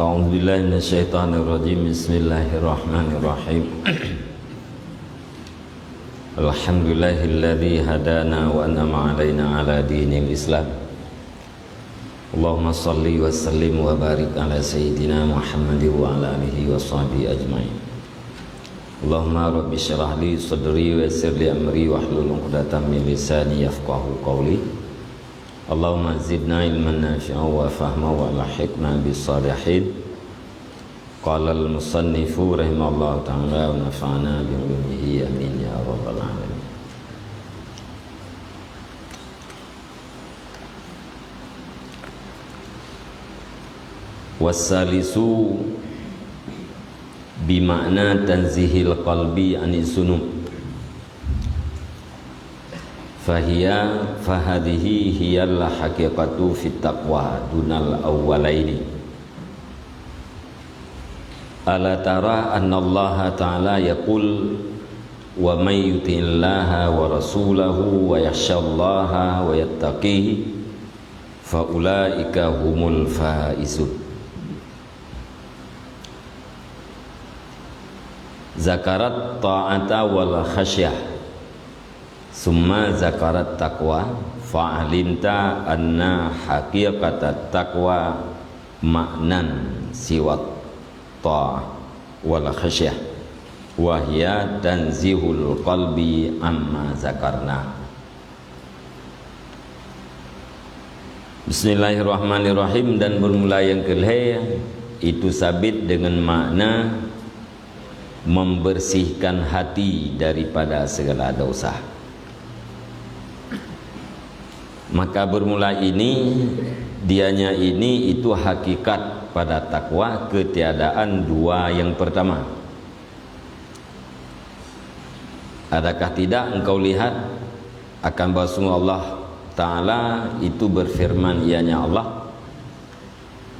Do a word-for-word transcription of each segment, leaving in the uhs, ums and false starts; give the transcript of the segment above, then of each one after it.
أعوذ بالله من الشيطان الرجيم. بسم الله الرحمن الرحيم. الحمد لله الذي هدانا وأنعم علينا على دين الإسلام. اللهم صل وسلم وبارك على سيدنا محمد وعلى آله وصحبه أجمعين. اللهم رب اشرح لي صدري ويسر لي أمري واحلل عقدة من لساني يفقهوا قولي. اللهم زدنا علما نافعا وفهما وألحقنا بالصالحين. قال المصنف رحمه الله تعالى ونفعنا بعلومه آمين يا رب العالمين. والثالث بمعنى تنزيه القلب عن الذنوب. فهي، فهذه هي الحقيقة في التقوى دون الأولين. ألا ترى أن الله تعالى يقول: ومن يطع الله ورسوله ويخش الله ويتقه فأولئك هم الفائزون. ذكر الطاعة والخشية ثم ذكر التقوى فعلمت أن حقيقة التقوى معنى سوى الطاعة والخشية وهي تنزيه القلب عما ذكرنا. Bismillahirrahmanirrahim. Dan bermula nyang keulhèe itu sabit dengan makna membersihkan hati daripada segala dosa. Maka bermula ini, dianya ini itu hakikat pada takwa ketiadaan dua yang pertama. Adakah tidak engkau lihat akan bahwa sungguh Allah Ta'ala itu berfirman, ianya Allah,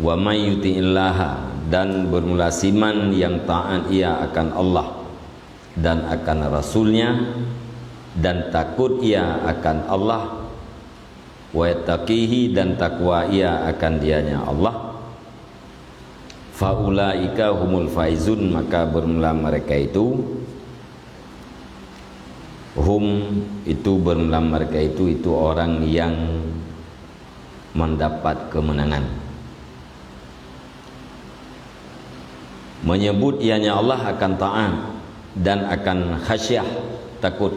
"Wa may yuti'illaha," dan bermula siman yang taat ia akan Allah dan akan Rasulnya, dan takut ia akan Allah, "wa yattaqihi," dan takwa ia akan dianya Allah, "fa ulaika humul faizun," maka bermula mereka itu, hum itu bermula mereka itu, itu orang yang mendapat kemenangan. Menyebut ianya Allah akan taat dan akan khasyah, takut.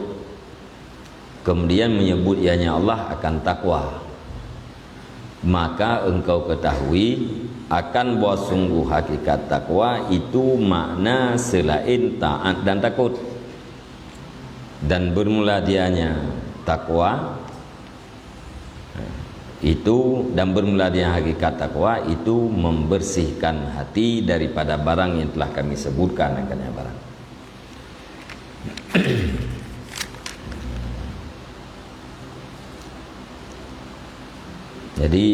Kemudian menyebut ianya Allah akan takwa. Maka engkau ketahui akan bahwa sungguh hakikat takwa itu makna selain taat dan takut. Dan bermula dianya takwa, itu, dan bermula dengan hakikat takwa itu membersihkan hati daripada barang yang telah kami sebutkan akan barang. Jadi,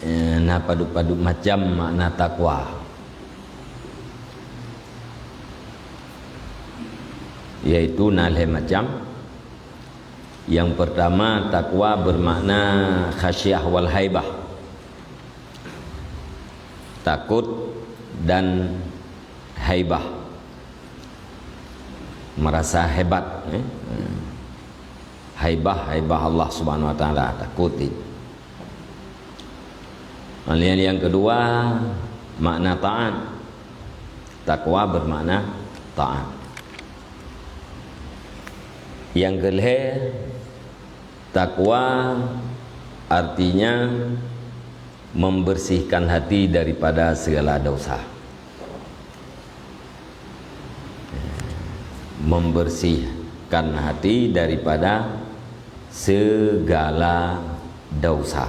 eh, na padub-padub macam makna takwa. Yaitu na lhèe macam. Yang pertama, takwa bermakna khasyah wal haibah. Takut dan haibah. Merasa hebat, eh. Haibah, haibah Allah Subhanahu wa Taala, takut itu. Kemudian yang kedua, makna taat. Takwa bermakna taat. Yang keulhèe, takwa artinya membersihkan hati daripada segala dosa. Membersihkan hati daripada segala dosa.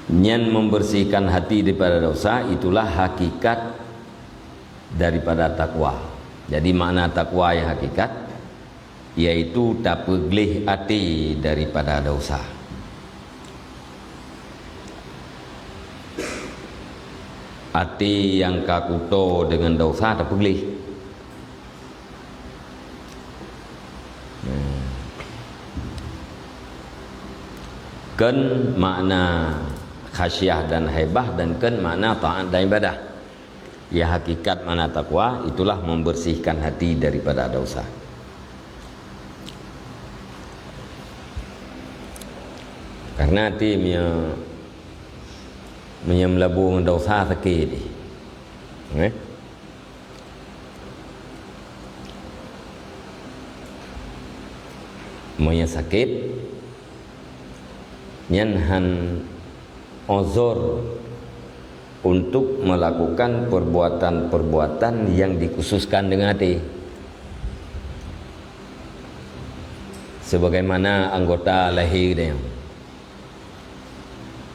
Nyan membersihkan hati daripada dosa, itulah hakikat daripada takwa. Jadi, makna takwa yang hakikat, yaitu tapeugleh até daripada dosa. Até nyang ka kuto deungon dosa tapeugleh. Hmm. Kon makna khasyah dan haibah, dan kon makna taat dan ibadah. Ya, hakikat makna takwa itulah membersihkan hati daripada dosa. Karena hati meunyoe, meunyoe meulabô ngon dosa sakét. Eh? Meunyoe sakét, nyan han uzur untuk melakukan perbuatan-perbuatan yang dikhususkan dengan hati. Sebagaimana anggota lahé nyan.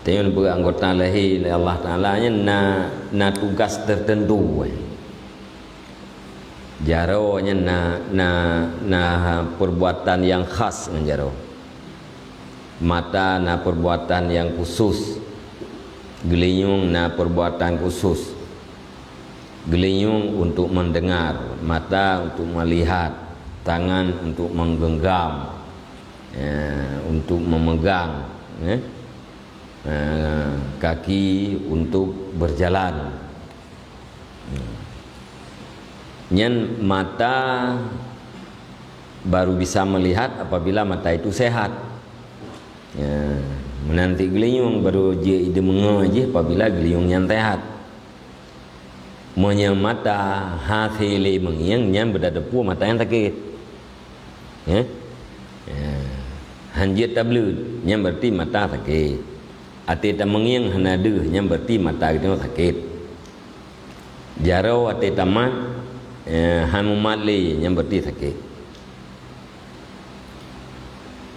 Tanyoe beu anggota lahé lé Allah Taala nyan na, na tugas tertentu. Jaroe nyan na, na, na perbuatan nyang khas ngon jaroe. Mata na perbuatan nyang khusus. Geulinyueng na perbuatan khusus. Geulinyueng untuk mendengar, mata untuk melihat, tangan untuk menggenggam, ya, untuk memegang, ya. Eh, kaki untuk berjalan. Nyan mata baru bisa melihat apabila mata itu sehat. Ya, meunan cit geulinyueng baru jeuet ideungoe jih apabila geulinyueng nyan sehat. Meunyoe mata hase lé meungieng, nyan beutateupeue mata nyang sakét. Eh? Ya. Han jeuet tableuet, nyan berarti mata sakét. Até tameungieng hana deuh, nyan berarti mata geutanyoe sakét. Jaroe até tamat, eh, han mumat lé, nyan berarti sakét.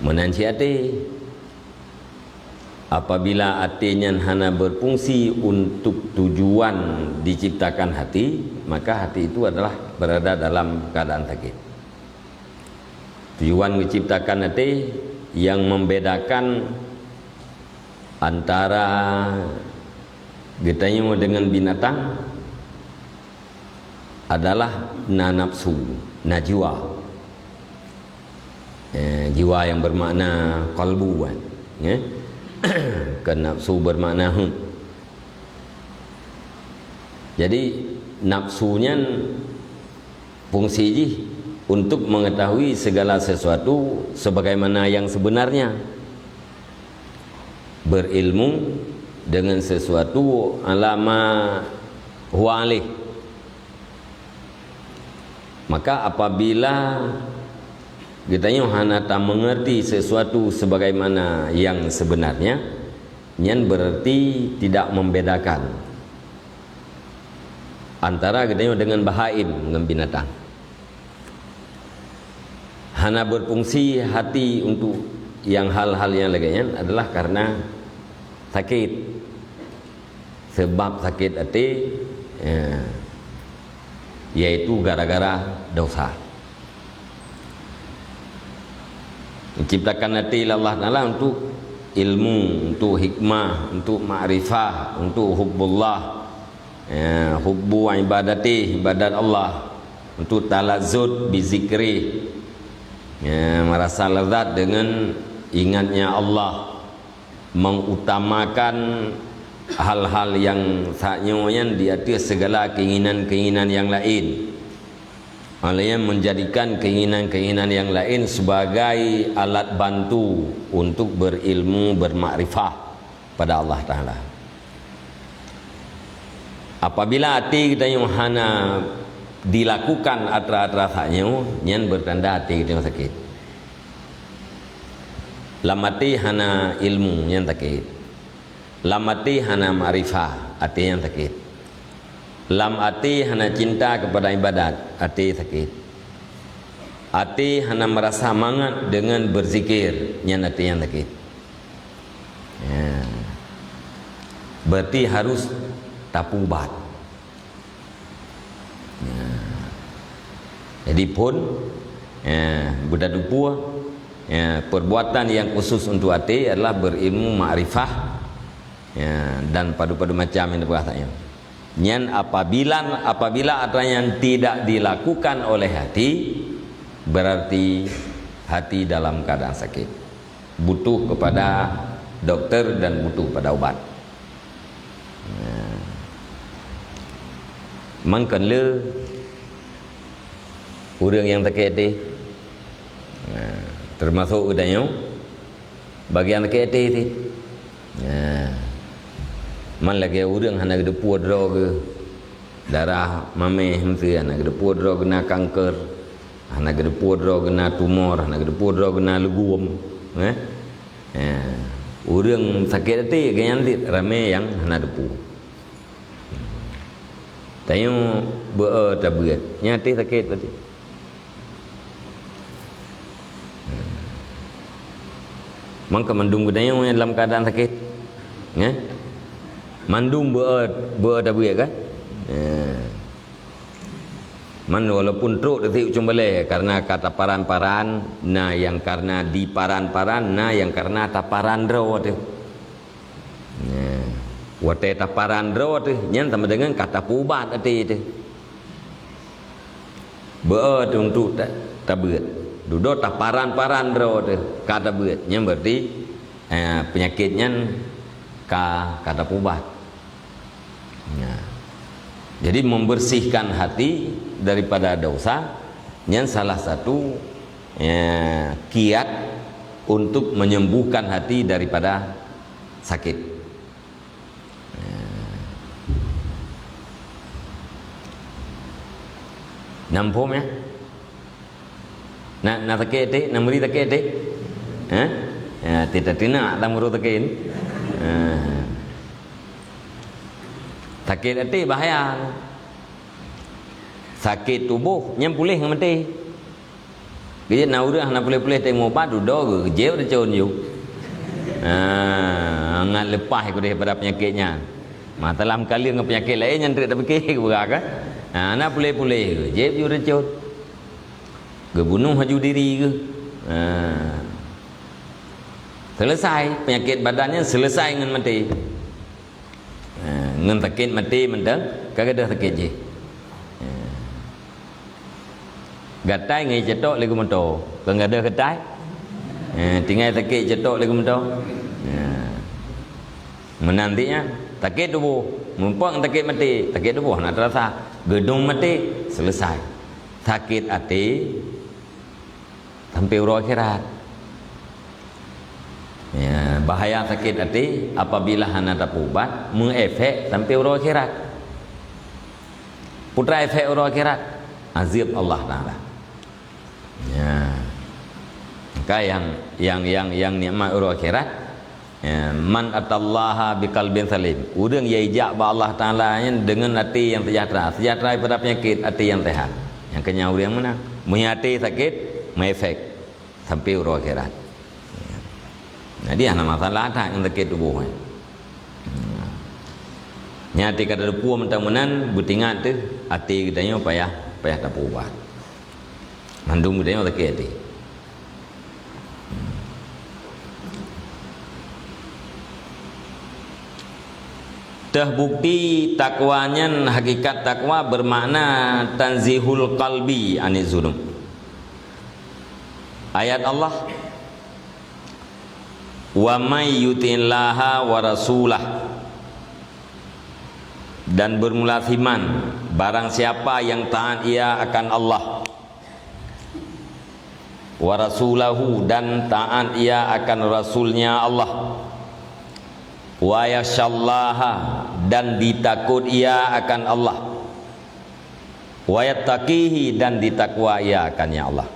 Meunan cit até. Apabila até nyan hana berfungsi untuk tujuan diciptakan hati, maka hati itu adalah berada dalam keadaan sakit. Tujuan menciptakan até yang membedakan antara geutanyoe dengan binatang adalah na nafsu, na jiwa. Eh, jiwa yang bermakna qalbu, kan? Ya? Kan nafsu bermakna heuet. Jadi, nafsu nyan fungsi jih untuk mengetahui segala sesuatu sebagaimana yang sebenarnya. Berilmu dengan sesuatu ala ma huwa alaih. Maka apabila geutanyoe hana tamengerti sesuatu sebagaimana yang sebenarnya, nyan berarti tidak membedakan antara geutanyoe dengan bahaim, ngon binatang. Hana berfungsi hati untuk yang hal-hal yang lagée nyan adalah karena sakit. Sebab sakit até, ya, yaitu gara-gara dosa. Diciptakan até lé Allah Taala untuk ilmu, untuk hikmah, untuk makrifah, untuk hubbullah, ya, hubbu ibadati, ibadat Allah, untuk talazzuz bizikri, ya, merasa lezat dengan ingatnya Allah, mengutamakan hal-hal yang saat nyoe nyan di atas segala keinginan-keinginan yang lain. Hal yang menjadikan keinginan-keinginan yang lain sebagai alat bantu untuk berilmu, bermakrifah pada Allah Taala. Apabila até geutanyoe hana dilakukan atra-atra saat nyoe, nyan bertanda até geutanyoe sakét. Lam até hana ilmu, nyan sakét. Lam até hana makrifah, até nyan sakét. Lam até hana cinta kepada ibadat, até sakét. Até hana merasa mangat dengan berzikir, nyan até nyan sakét. Ya. Berarti harus tapubat. Ya. Jadi phon, ya, beutateupeue, ya, perbuatan yang khusus untuk até adalah berilmu makrifah, ya, dan padum-padum macam nyang dipeugah saat nyoe. Nyan apabila, apabila atra nyan tidak dilakukan oleh hati, berarti hati dalam keadaan sakit. Butuh kepada doktor dan butuh pada ubat. Nah, mangkon le ureuëng nyang sakét até. Nah, teumasok geutanyoe bagian sakét até cit. Nah, man lagée ureuëng hana geuteupeue droe geuh, darah maméh miseue, hana geuteupeue droe geuh na kanker, hana geuteupeue droe geuh na tumor, hana geuteupeue droe geuh na leugum, eh? Eh, ureuëng sakét até geuh nyan cit ramé nyang hana teupeue. Tanyoe beu-e tabeuet, nyan até sakét berarti. Mangka mandum geutanyoe nyang dalam keuadaan sakét. Nyan? Mandum beu-e, beu-e tabeuet kan? Nyan. Man walaupun trok teuti ujong balée karena ka taparan-paran, na nyang karena diparan-paran, na nyang karena taparan droe teuh. Nah, watée taparan droe teuh, nyan sama dengan ka tapeuubat até teuh. Beu-e teuh untuk ta-, tabeuet. Dudoe taparan-paran droe teuh, ka tabeuet. Nyan berarti, eh, penyakit nyan ka, ka tapeuubat. Nah, jadi membersihkan hati daripada dosa, nyan salah satu, eh, kiat untuk menyembuhkan hati daripada sakit. Nah. Namphom ya? Na, na sakét até, na meuri sakét até? Hah? Ya, tita tina lam ureuëng sakét. Ha. Sakét até bahaya. Sakét tuboh, nyan puléh ngon maté. Keu jeuet na ureuëng hana puléh-puléh teuh meuubat, dudoe geuh, jép racon ju. Ha, ngat leupah kudeh pada peunyakét nyan. Masalah meukaleueng ngon peunyakét laén nyan treuk tapike, beurah kan? Ha, na puléh-puléh geuh, jép ju racon. Geubunoh laju diri geuh. Ha. Selesai, peunyakét badan nyan selesai ngon maté. Ha, ngon sakét maté mantong, ka gadôh sakét jih. Ha. Gatai ngon cetok lé geumoto, kon gadôh gatai. Ha, tinggai sakét cetok lé geumoto. Ha. Meunan ti nyan, sakét tuboh, meurumpok ngon sakét maté, sakét tuboh hana teurasa. Geudong maté, selesai. Sakét até, sampai uroe akhirat. Ya, bahaya sakét até apabila hana tapeuubat, meuefek sampai uroe akhirat. Peue treuk efek uroe akhirat? Azab Allah Taala. Ya. Maka yang, yang, yang, yang nikmat uroe akhirat, ya, man atallaha biqalbin salim. Ureuëng nyang jijak bak Allah Taala nyan deungon até nyang seujahtera. Seujahtera daripada peunyakét, até nyang sehat. Nyang keunyan ureuëng nyang meunang. Meunyo até sakét, meuefek sampai uroe akhirat. Jadi hana masalah that ngon sakét tuboh nyan. Nyan até ka teupeue mantong meunan, beutingat teuh até geutanyoe payah, payah tapeuubat. Mandum geutanyoe sakét até. Teubukti takwa nyan, hakikat takwa beumakna tanzihul qalbi anizunub. Ayat Allah, "Wa may yuti'illaha wa rasulah," dan bermula siman, barang siapa yang taat ia akan Allah, "wa rasulahu," dan taat ia akan Rasul-Nya Allah, "wa yakhsyallaha," dan ditakot ia akan Allah, "wa yattaqihi," dan ditakwa ia akan-Nya Allah,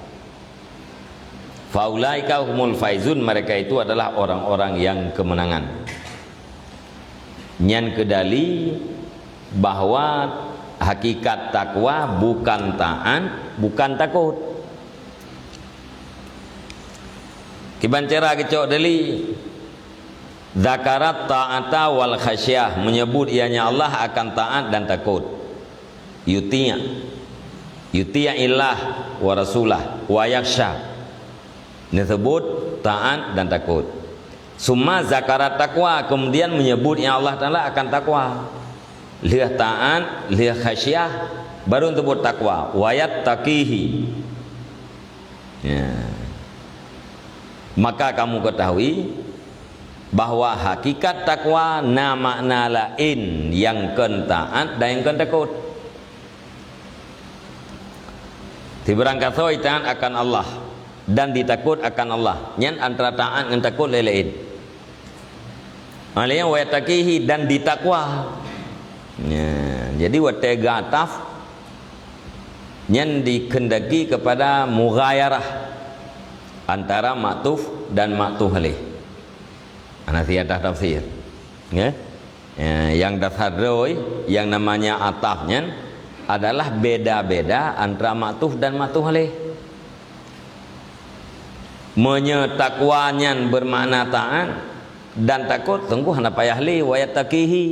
"fa ulaika humul faizun," mereka itu adalah orang-orang yang kemenangan. Nyan keudali bahwa hakikat takwa bukan taat, bukan takot. Kiban cara geucok dali, zakarat ta'ata wal khasyah, menyebut ianya Allah akan taat dan takot. Yuti'a, yuti'illah wa rasulah, wa yakhsya. Disebut taat dan takut. Summa zakarat takwa, kemudian menyebutnya Allah Taala akan takwa. Lheueh taat, lheueh khasyah, baru disebut takwa. Wa yattaqihi. Ya. Maka kamu ketahui, bahwa hakikat takwa na makna laén nyang kon taát dan nyang kon takot. Sibarang gasoe taát akan Allah dan ditakot akan Allah, nyan antara taát ngon takot laén-laén. Alaihi wa yattaqihi, dan ditakwa. Ya, jadi watée geuataf nyan dikehendaki kepada mughayarah antara maktuf dan maktuf alaih. Ana siatah tafsir. Ya. Ya, yang dasar droe, yang namanya ataf nyan adalah beda-beda antara maktuf dan maktuf alaih. Meunyoe takwa nyan bermakna taat dan takot, sungguh hana payah lé, wa yattaqihi.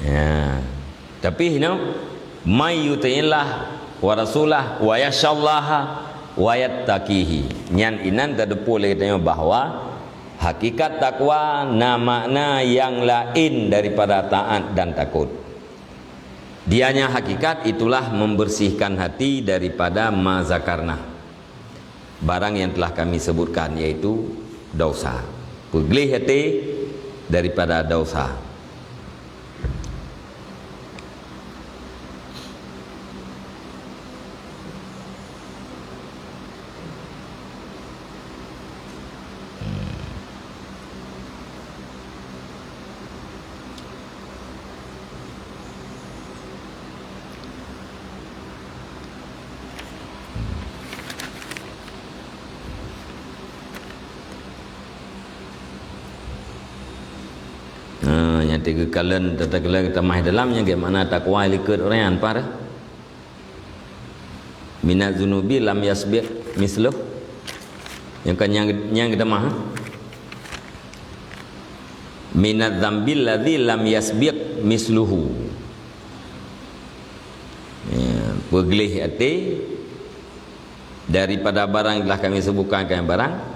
Ya. Tapi hino, "May yuti'illah wa rasulah wa yakhsyallaha wa yattaqihi." Nyan inan teudeupue lé geutanyoe bahwa hakikat takwa na makna nyang laén daripada taat dan takot. Dianya hakikat itulah membersihkan hati daripada ma zakarna, barang yang telah kami sebutkan, yaitu dosa. Peugleh até daripada dosa. Ha, nyang teugeukalen teuteukalen tamah dalam nyang geumakna takwa likot ureuëng nyan, paih. Minaz zunubi lam yasbiq misluh. Nyang kan nyang, nyang geutamah. Minaz zambil ladzi lam yasbiq misluhu. Ya, peugleh até daripada barang telah kami sebutkan kan barang,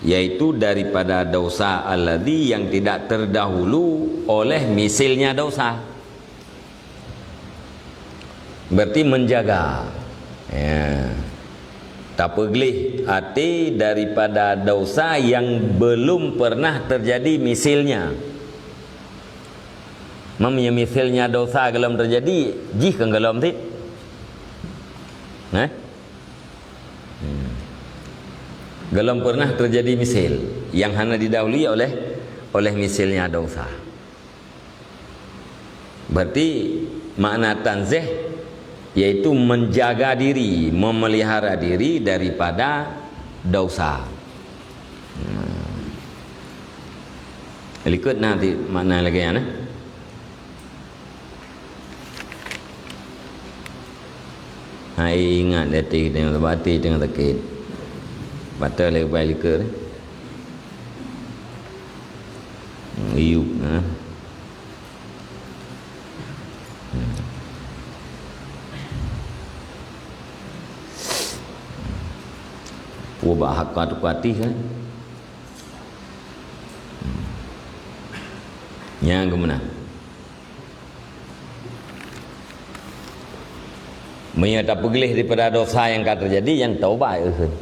yaitu daripada dosa alladzi yang tidak terdahulu oleh misilnya dosa. Berarti menjaga. Ya. Tapeugleh até daripada dosa yang belum pernah terjadi misilnya. Meunyoe misilnya dosa golom terjadi, jih kan golom sit. Nah? Hmm. Golom pernah terjadi misil yang hana didahului oleh, oleh misilnya dosa. Berarti makna tanzih yaitu menjaga diri, memelihara diri daripada dosa. Hmm. Likot na ti makna lagée nyan, eh? Hai ingat di até teungoh, sabab até teungoh sakét. Batal lé bai likot. Hmm, iyup, ha. Hmm. Pue bak haka tukati kan. Hmm. Nyang keumeunang. Meunyoe tapeugleh daripada dosa nyang ka teujadi, nyan taubat, eh.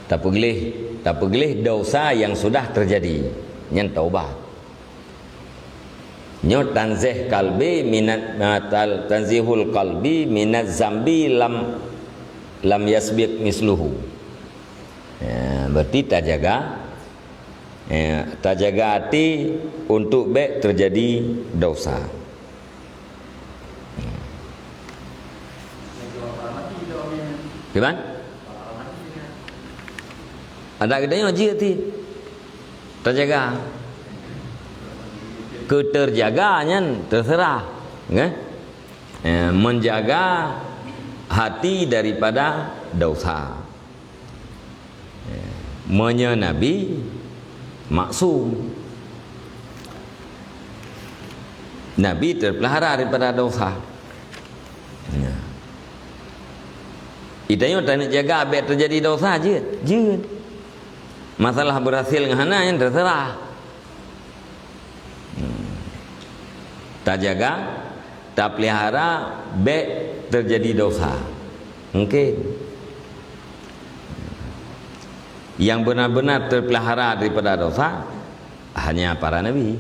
Tapeugleh, tapeugleh dosa nyang sudah teujadi, nyan taubat. Nyoe tanzih qalbi minat, ah, tal-, tanzihul qalbi minaz zambi lam, lam yasbiq misluhu. Ya, berarti tajaga Ya, tajaga até untuk bék teujadi dosa. Gimana? Adak geutanyoe jeuet ti. Tajaga. Keuterjaga nyan terserah. Nggih? Eh, menjaga hati daripada dosa. Ya. Meunyoe Nabi maksum. Nabi terpelihara daripada dosa. Ya. Geutanyoe taneuk jaga bék teujadi dosa jeuet, jeuet. Masalah berhasil ngon hana nyan terserah. Hmm. Tajaga, tapelihara, bék teujadi dosa. Mungkin. Yang benar-benar terpelihara daripada dosa hanya para nabi.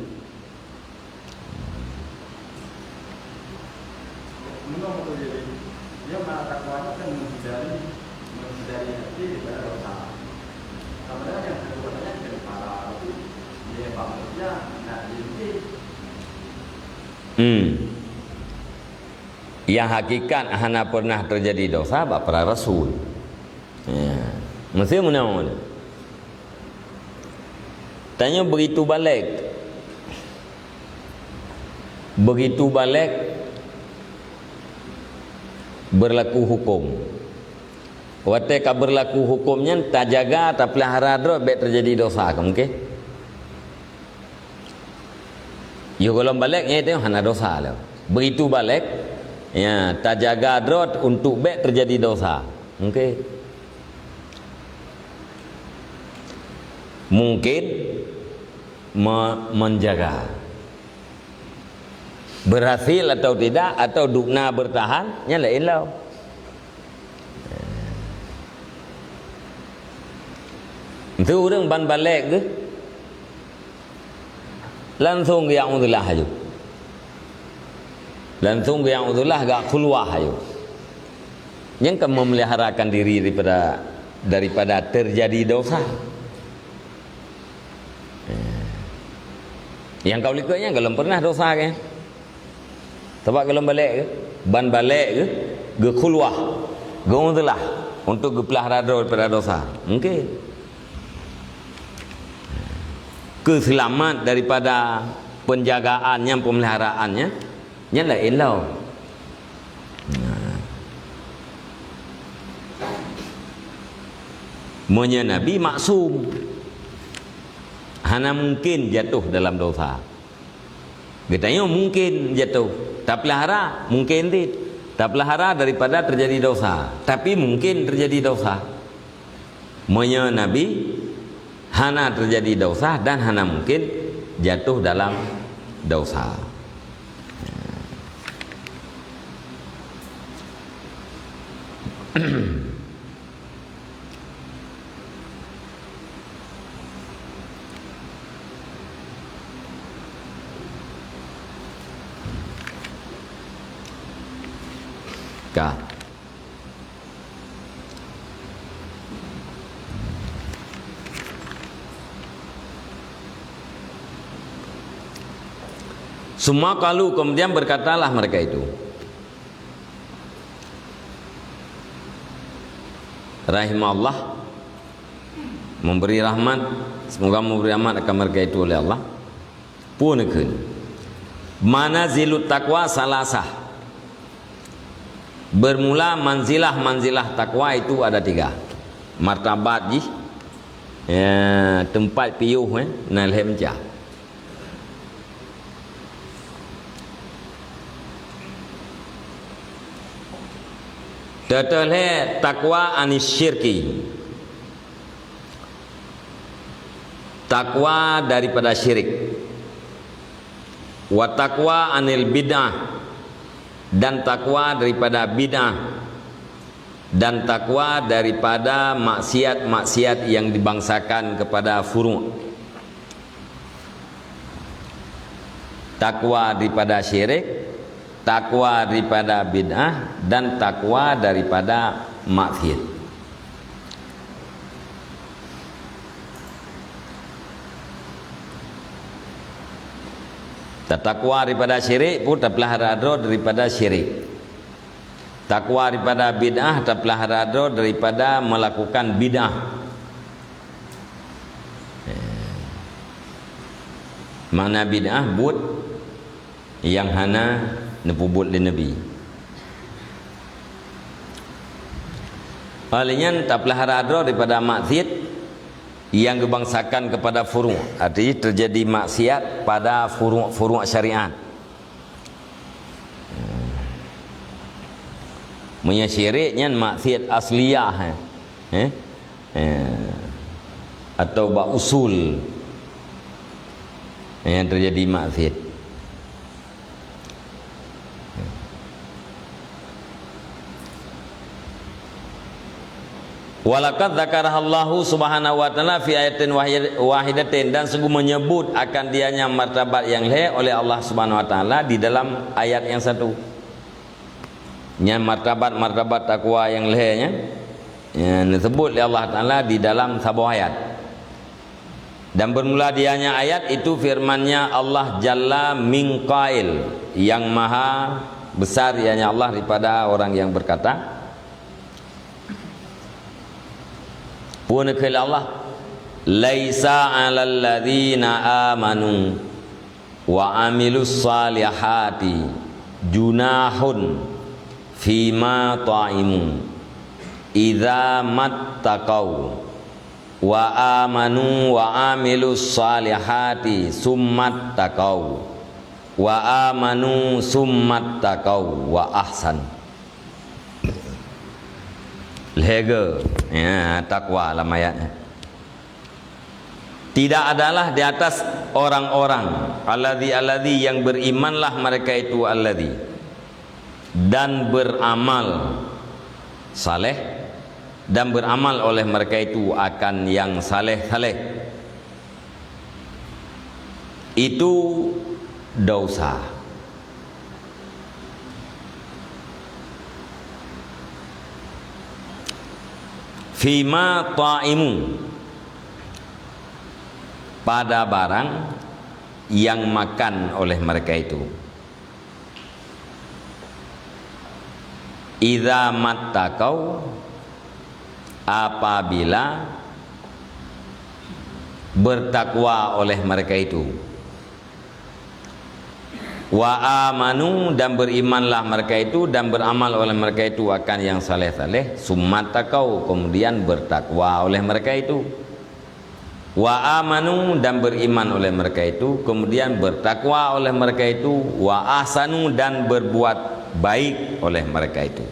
Hmm. Yang hakikat hana pernah terjadi dosa bak para rasul. Ya. Mesti meunan. Tanyoe begitu balek. Begitu balek berlaku hukum. Watée ka berlaku hukum nyan, tajaga, tapelihara droe bék terjadi dosa, ka mungkin? Yoh gohlom balek nyan itu hana dosa lom. Begitu balek, ya, tajaga droe untuk bék terjadi dosa. Mungkin. Mungkin me-, menjaga. Berhasil atau tidak, atau dubna bertahan, nyan laén lom. Itu ureuëng ban balek geuh. Langsung geuyue uzlah aju. Langsung geuyue uzlah gak khulwah aju. Nyang ka memeliharakan diri daripada, daripada terjadi dosa. Nyang ka likot nyan gohlom pernah dosa kan? Sabab gohlom balek geuh, ban balek geuh, geukhulwah, geuuzlah untuk geupelihara droe daripada dosa. Mungkin. Keu seulamat daripada penjagaan nyan, pemeliharaannya, nyan laén lom. Nah. Meunyoe Nabi maksum, hana mungkin jatuh dalam dosa. Geutanyoe mungkin jatuh. Tapelihara, mungkin cit. Tapelihara daripada terjadi dosa. Tapi mungkin terjadi dosa. Meunyoe Nabi hana terjadi dosa dan hana mungkin jatuh dalam dosa. Ka. Summa qalu, kemudian berkatalah mereka itu, Rahimallah, memberi rahmat, semoga memberi rahmat akan mereka itu oleh Allah. Peue neukheun? Manazilut taqwa salasah. Bermula manzilah-manzilah takwa itu ada tiga. Martabat jih, ya, teumpat piôh, eh, na lhèe meucah. Teuh-teuh lhèe takwa anis syirki. Takwa daripada syirik. Wa takwa anil bid'ah, dan takwa daripada bid'ah, dan takwa daripada maksiat-maksiat yang dibangsakan kepada furu'. Takwa daripada syirik, takwa daripada bid'ah, dan takwa daripada maksiat. Tatakwa daripada syirik pun tapeulahara droe daripada syirik. Takwa daripada bid'ah tapeulahara droe daripada melakukan bid'ah. Makna bid'ah, buet nyang hana neupeubuet lé Nabi. Óh lheueh nyan tapeulahara droe daripada maksiat nyang geubangsakan kepada furu', artinya terjadi maksiat pada furu'-furu' syariat. Meunyoe syirik nyan maksiat asliyah, eh. Eh? Eh. Atau bak usul nyang terjadi maksiat. Walaqad dzakarahallahu subhanahu wa ta'ala fi ayatin wahid-, wahidatin, dan sungguh menyebut akan dianya martabat yang lhèe oleh Allah Subhanahu wa Ta'ala di dalam ayat yang satu. Nyan martabat-martabat takwa nyang lhèe nyan, ya, disebut lé Allah Ta'ala di dalam saboh ayat. Dan bermula dianya ayat itu firman-Nya Allah Jalla min qail, yang maha besar ianya Allah daripada orang yang berkata. Peue neukheun lé Allah, "Laisa 'alal ladzina amanu wa 'amilus salihati junahun fima ta'imu idza mattaqau wa amanu wa 'amilus salihati summattaqau wa amanu summattaqau wa ahsan." Lhèe geu, ya, takwa lam ayat nyan. Tidak adalah di atas orang-orang, alladzi, alladzi, yang berimanlah mereka itu, alladzi, dan beramal saleh, dan beramal oleh mereka itu akan yang saleh-saleh. Itu dosa. Fima ta'imu, pada barang yang makan oleh mereka itu. Idza mattaqau, apabila bertakwa oleh mereka itu. Wa amanu, dan berimanlah mereka itu, dan beramal oleh mereka itu akan yang saleh-saleh, summattaqau, kemudian bertakwa oleh mereka itu. Wa amanu, dan beriman oleh mereka itu, kemudian bertakwa oleh mereka itu, wa ahsanu, dan berbuat baik oleh mereka itu.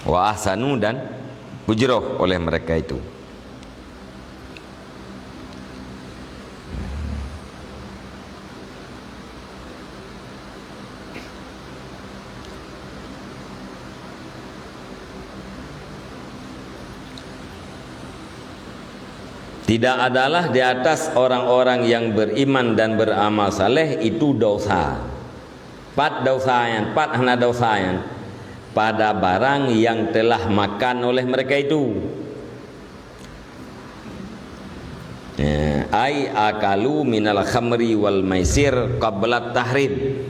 Wa ahsanu, dan peujroh oleh mereka itu. Tidak adalah di atas orang-orang yang beriman dan beramal saleh itu dosa. Pat dosa nyan, pat hana dosa nyan, pada barang yang telah makan oleh mereka itu. Ya, ai akalu minal khamri wal maisir qabla tahrim.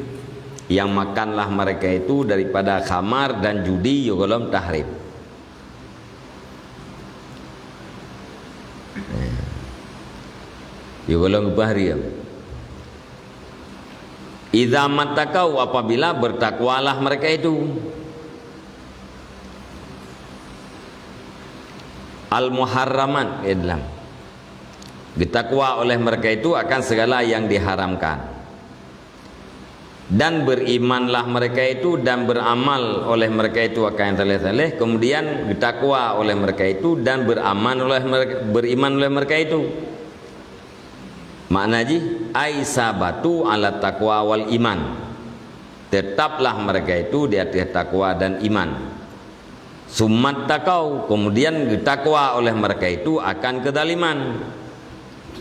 Yang makanlah mereka itu daripada khamar dan judi yôh gohlom tahrim. Ya. Yôh gohlom geupeuhareuem. Idza mattaqau, apabila bertakwalah mereka itu. Al-muharramat, ya, dalam. Geutakwa oleh mereka itu akan segala yang diharamkan. Dan berimanlah mereka itu dan beramal oleh mereka itu akan yang saleh-saleh, kemudian geutakwa oleh mereka itu dan beramal oleh mereka, beriman oleh mereka itu. Makna jih, ai sabatu ala taqwa wal iman. Tetaplah mereka itu di atas takwa dan iman. Summattaqau, kemudian geutakwa oleh mereka itu akan kezaliman.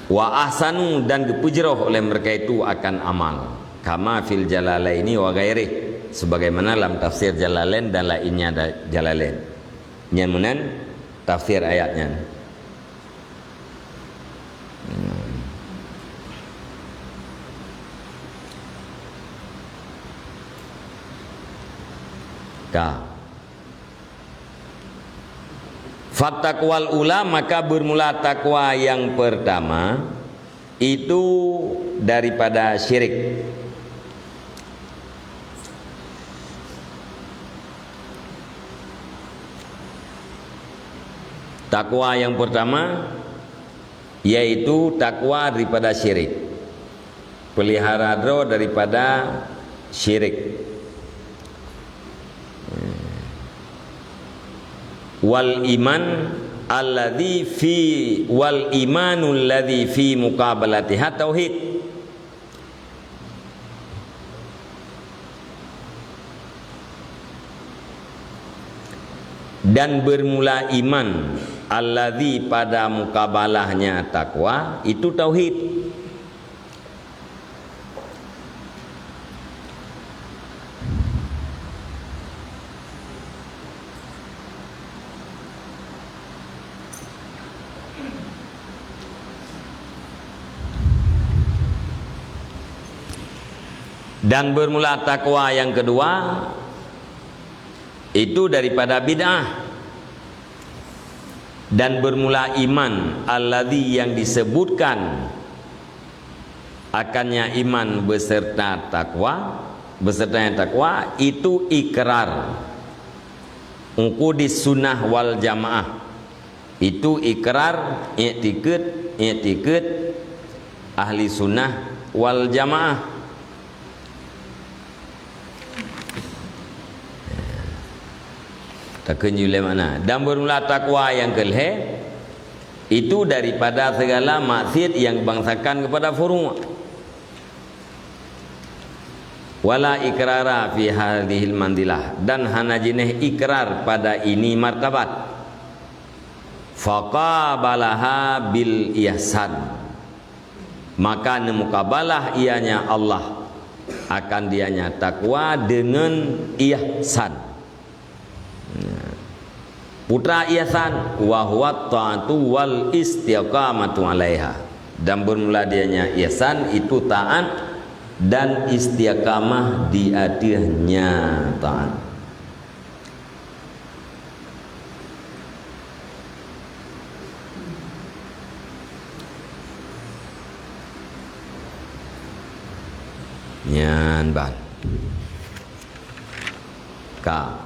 Wa ahsanu, dan geupeujroh oleh mereka itu akan amal. Kama fil Jalalaini wa ghairih, sebagaimana lam tafsir Jalalain dan lainnya da-, Jalalain. Nyan meunan tafsir ayat nyan. Hmm. Ka. Fattaqwal ula, maka bermula takwa yang pertama, itu daripada syirik. Takwa yang pertama, yaitu takwa daripada syirik. Pelihara droe daripada syirik. Wal iman alladzi fi, wal imanul ladzi fi muqabalatiha tauhid. Dan bermula iman, alladzi pada mukabalahnya takwa, itu tauhid. Dan bermula takwa yang kedua, itu daripada bid'ah. Dan bermula iman, alladzi yang disebutkan akannya iman beserta takwa, besertanya takwa, itu ikrar. Uqudis sunnah wal jamaah. Itu ikrar, iktikad, iktikad ahli sunnah wal jamaah. Takheun jih lé makna. Dan bermula takwa yang keulhée, itu daripada segala maksiat yang bangsakan kepada furu'. Wala ikrara fi hadhil manzilah, dan hana jinéh ikrar pada ini martabat. Faqabalaha bil ihsan. Maka neumukabalah ianya Allah akan dianya takwa dengan ihsan. Putra ihsan, wa huwa ta'atu wal istiqamatu 'alaiha. Dan bermula dianya ihsan itu taat dan istiqamah di ateuehnya taat. Nyan ban. Ka.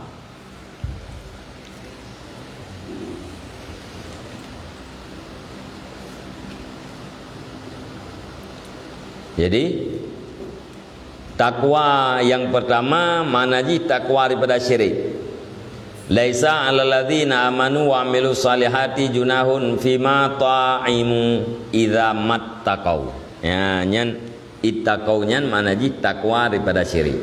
Jadi, takwa yang pertama makna jih takwa daripada syirik. "Laisa 'alal ladzina amanu wa 'amilus shalihati junahun fima ta'imu idza mattaqau." Ya, nyan ittaqau nyan makna jih takwa daripada syirik.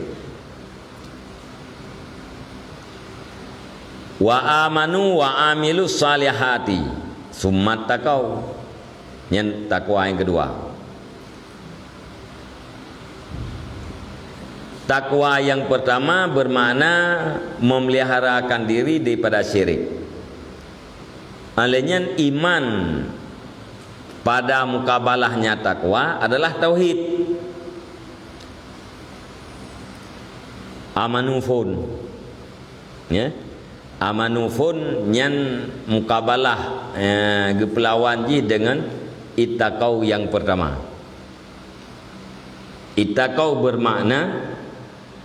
"Wa amanu wa 'amilus shalihati, tsumma taqau." Nyan takwa yang kedua. Takwa yang pertama bermakna memeliharakan diri daripada syirik. Oleh nyan iman pada mukabalahnya takwa adalah tauhid. Amanu phon. Ya. Amanu phon nyan mukabalah, eh, geupeulawan jih dengan ittaqau yang pertama. Ittaqau bermakna,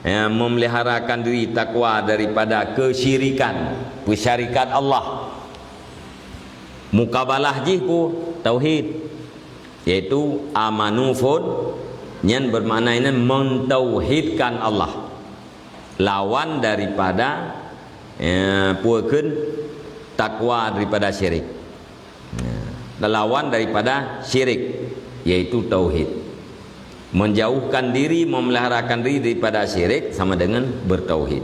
eh, memeliharakan diri takwa daripada kesyirikan, peusyarikat Allah. Mukabalah jih peue? Tauhid. Yaitu amanu phon, nyan bermakna inan mentauhidkan Allah. Lawan daripada, eh, peue kheun, takwa daripada syirik. Ya. Lawan daripada syirik, yaitu tauhid. Menjauhkan diri, memeliharakan diri daripada syirik sama dengan bertauhid.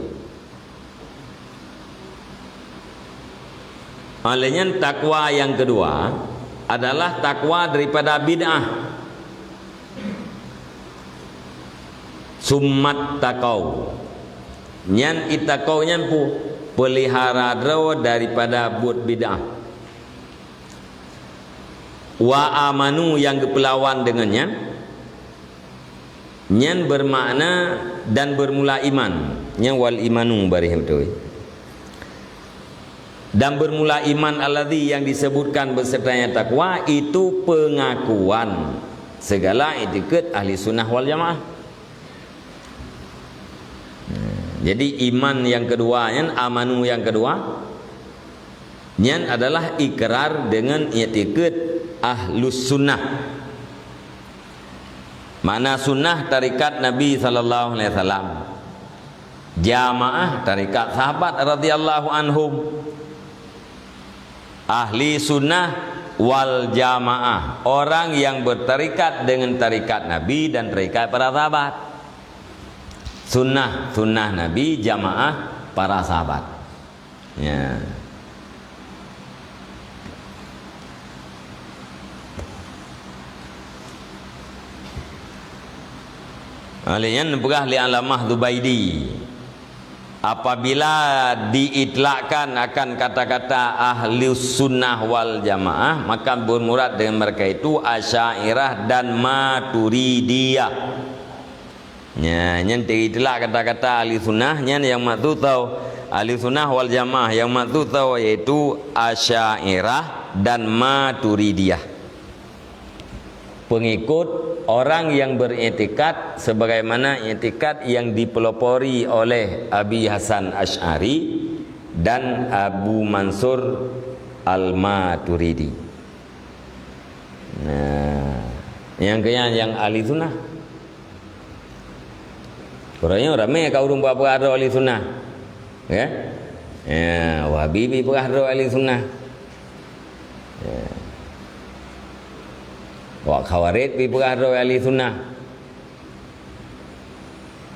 Oleh nyan, takwa yang kedua adalah takwa daripada bid'ah. Tsumma taqau. Nyan ittaqau nyan peue? Peulihara droe daripada buet bid'ah. Wa amanu nyang geupeulawan deungon nyan, nyan beumakna dan beurmula iman. Nyan wal imanu bareh beutôi. Dan beurmula iman alladzi nyang disebutkan beuseutanya takwa, itu peungakuan sigala iktikeuet ahli sunnah wal jamaah. Jadi iman nyang keudua nyan, amanu nyang keudua, nyan adalah ikrar deungon iktikeuet ahlus sunnah. Makna sunnah tarekat Nabi sallallahu alaihi wasallam. Jamaah tarekat sahabat radhiyallahu anhum. Ahli sunnah wal jamaah, orang yang bertarekat dengan tarekat Nabi dan tarekat para sahabat. Sunnah, sunnah Nabi, jamaah para sahabat. Ya. Oleh nyan peugah lé Allamah Zubaidi, apabila diitlakkan akan kata-kata Ahlus Sunnah wal Jamaah, maka bermurad dengan mereka itu Asy'ariyah dan Maturidiyah. Nya, nyan teuitlak kata-kata Ahli Sunnah, nyan nyang maksud tau. Ahli Sunnah wal Jamaah nyang maksud tau yaitu Asy'ariyah dan Maturidiyah. Pengikut orang yang beriktikad sebagaimana iktikad yang dipelopori oleh Abi Hasan Asy'ari dan Abu Mansur Al-Maturidi. Nah, nyang keu nyan nyang Ahli Sunnah. Uroe nyoe ramé ka ureuëng peugah-peugah droe Ahli Sunnah. Ya? Ya, Wahabi pih peugah droe Ahli Sunnah. Ya. Wak Khawarij pih peugah droe Ahli Sunnah.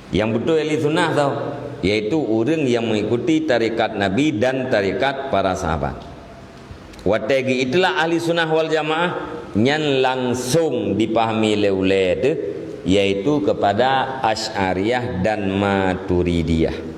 Nyang beutôi Ahli Sunnah tau, yaitu ureuëng nyang mengikuti tarekat Nabi dan tarekat para sahabat. Watée geuitlak Ahli Sunnah wal Jamaah, nyan langsong dipahami lé ulée teuh, yaitu kepada Asy'ariyah dan Maturidiyah.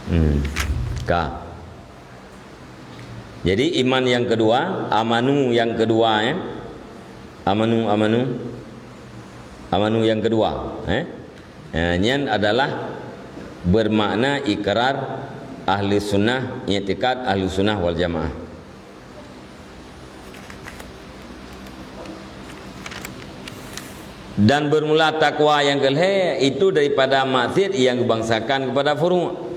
Hmm. Ka. Jadi iman yang kedua, amanu yang kedua, eh. Amanu, amanu. Amanu yang kedua, eh. Eh, nyan adalah bermakna ikrar Ahli Sunnah, i'tikad Ahli Sunnah wal Jamaah. Dan bermula takwa yang kelhée itu daripada maksiat yang dibangsakan kepada furu'.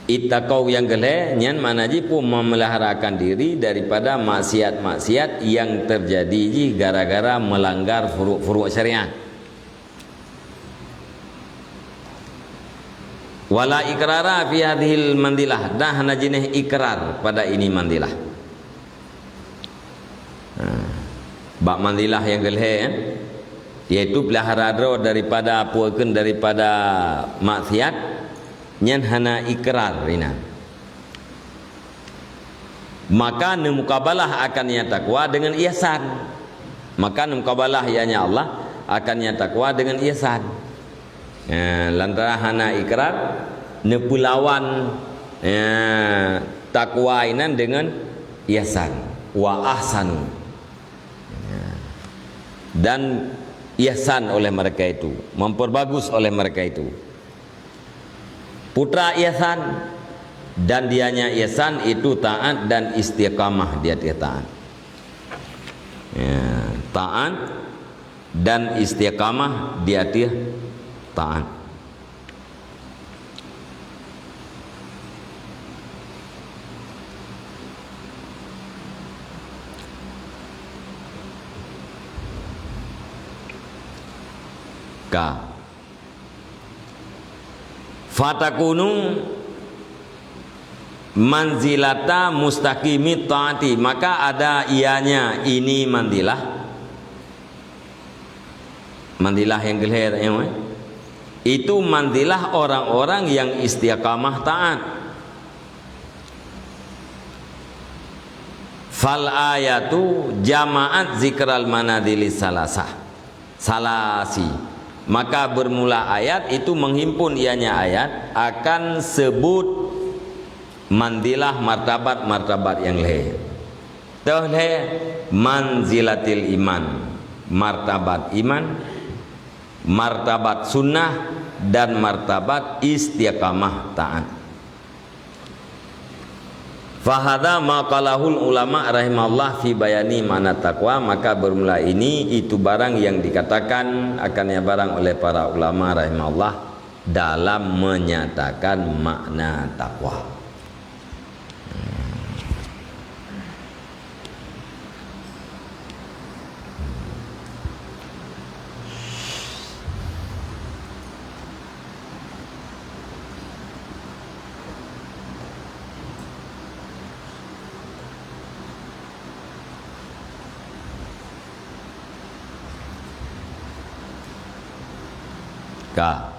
Ittaqau nyang keu lhée nyan makna jih peue, memeliharakan diri daripada maksiat-maksiat nyang teujadi jih gara-gara meulanggar furu'-furu' syariat. Wala iqrara fi hadzihil manzilah, dan hana jinéh ikrar pada ini manzilah. Ha. Bak manzilah nyang keu lhée, eh, yaitu peulihara droe daripada, peue kheun, daripada maksiat, nyan hana ikrar inan. Maka neumukabalah akan nyang takwa deungon ihsan. Maka neumukabalah, ianya Allah, akan nyang takwa deungon ihsan. Ya, lantaran hana ikrar, neupeulawan, ya, takwa inan deungon ihsan. Wa ahsanu. Ya. Dan ihsan oleh mereka itu, memperbagus oleh mereka itu. Putra ihsan, dan dianya ihsan itu taat dan istiqamah di atas taat. Ya, taat dan istiqamah di atas taat. Ka. Fatakunu manzilata mustaqimi taati, maka ada ianya ini manzilah. Manzilah nyang keu lhée, eh. Itu manzilah orang-orang yang istiqamah taat. Fal ayatu jama'at zikral manazili salasah, salasi. Maka bermula ayat itu menghimpun ianya ayat akan sebut manzilah martabat-martabat nyang lhèe. Teuh lhèe manzilatil iman, martabat iman, martabat sunnah, dan martabat istiqamah taat. Fahadza ma qalahul ulama rahimahullah fi bayani makna taqwa, maka bermula ini itu barang yang dikatakan akan yang barang oleh para ulama rahimahullah dalam menyatakan makna taqwa. Ka.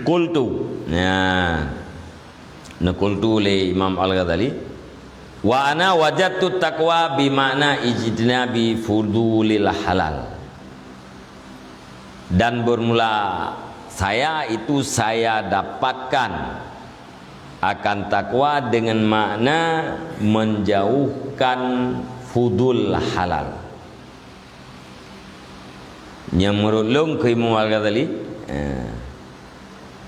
Qultu. Nah. Neuqultu lé Imam Al-Ghazali, "Wa ana wajadtu taqwa bi makna ijtinabi fudulil halal." Dan bermula saya itu saya dapatkan akan takwa dengan makna menjauhkan fudul halal. Nyang meureutlông keu Imam Al-Ghazali, eh,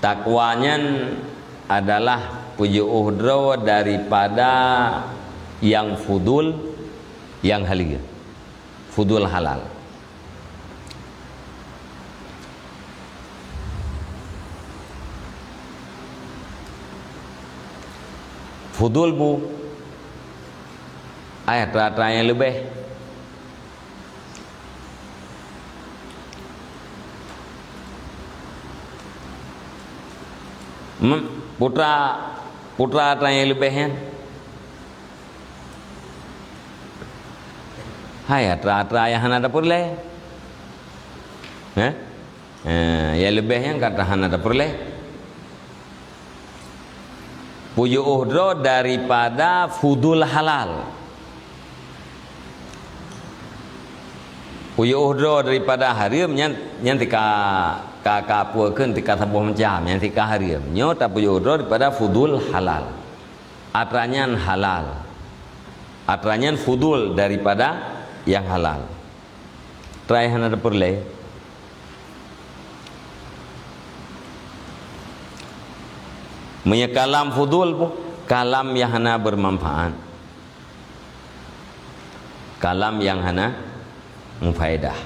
takwa nyan adalah peujiôh droe daripada nyang fudul, nyang haleue. Fudul halal. Fudul bu, ai atra-atra nyang leubeh. Mem-, putra, putra atra nyang leubeh nyan. Hai atra-atra nyang hana tapeureulée. Hah? Eh, nyang leubeh nyan ka hana tapeureulée. Peujiôh droe daripada fudul halal. Peujiôh droe daripada hareuem nyan, nyan tika ka, ka peue kheun tika saboh macam, nyan tika hareuem. Nyoe tapeujiôh droe daripada fudul halal. Atra nyan halal. Atra nyan fudul daripada nyang halal. Trai hana tapeureulée. Meunyoe kalam fudul pun, kalam nyang hana bermanfaat. Kalam nyang hana mufaedah.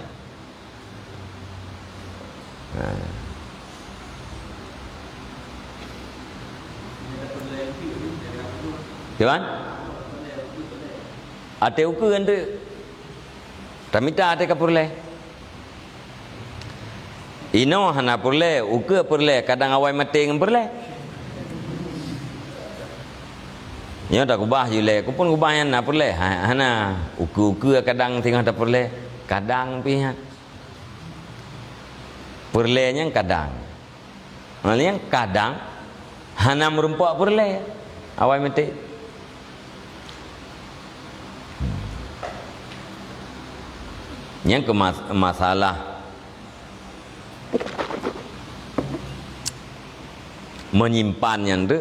Ha. Kiban? Até ukeue nteuk. Tamita até ka peureulée. Inoe hana peureulée, ukeue peureulée, kadang awai maté ngon peureulée. Nyoe takeubah ju lé, kupun keubah nyan na peureulée, ha-, hana. Ukeue-ukeue kadang singoh tapeureulée, kadang pih nyan. Peureulée nyan kadang. Nyan kadang hana meurumpok peureulée awai maté. Nyang keu mas-, masalah menyimpan nyan tu,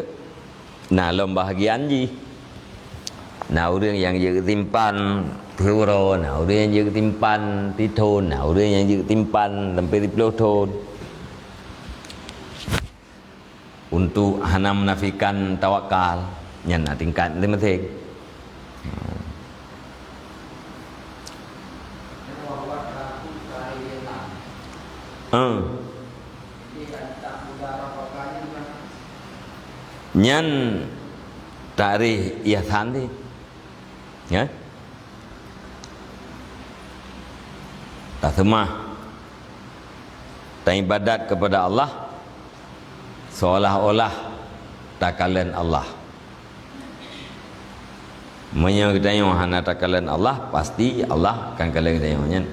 na lom bahagian jih. Na ureuëng nyang jeuet simpan siuroe, na ureuëng nyang jeuet simpan sithon, na ureuëng nyang jeuet simpan sampai siploh thon. Untuk hana menafikan tawakal, nyan na tingkat masing-masing. Hmm. Nyan takrif ihsan tadi. Ya? Taseumah, taibadat kepada Allah seolah-olah takalon Allah. Meunyoe geutanyoe hana takalon Allah, pasti Allah akan kalon geutanyoe. Nyan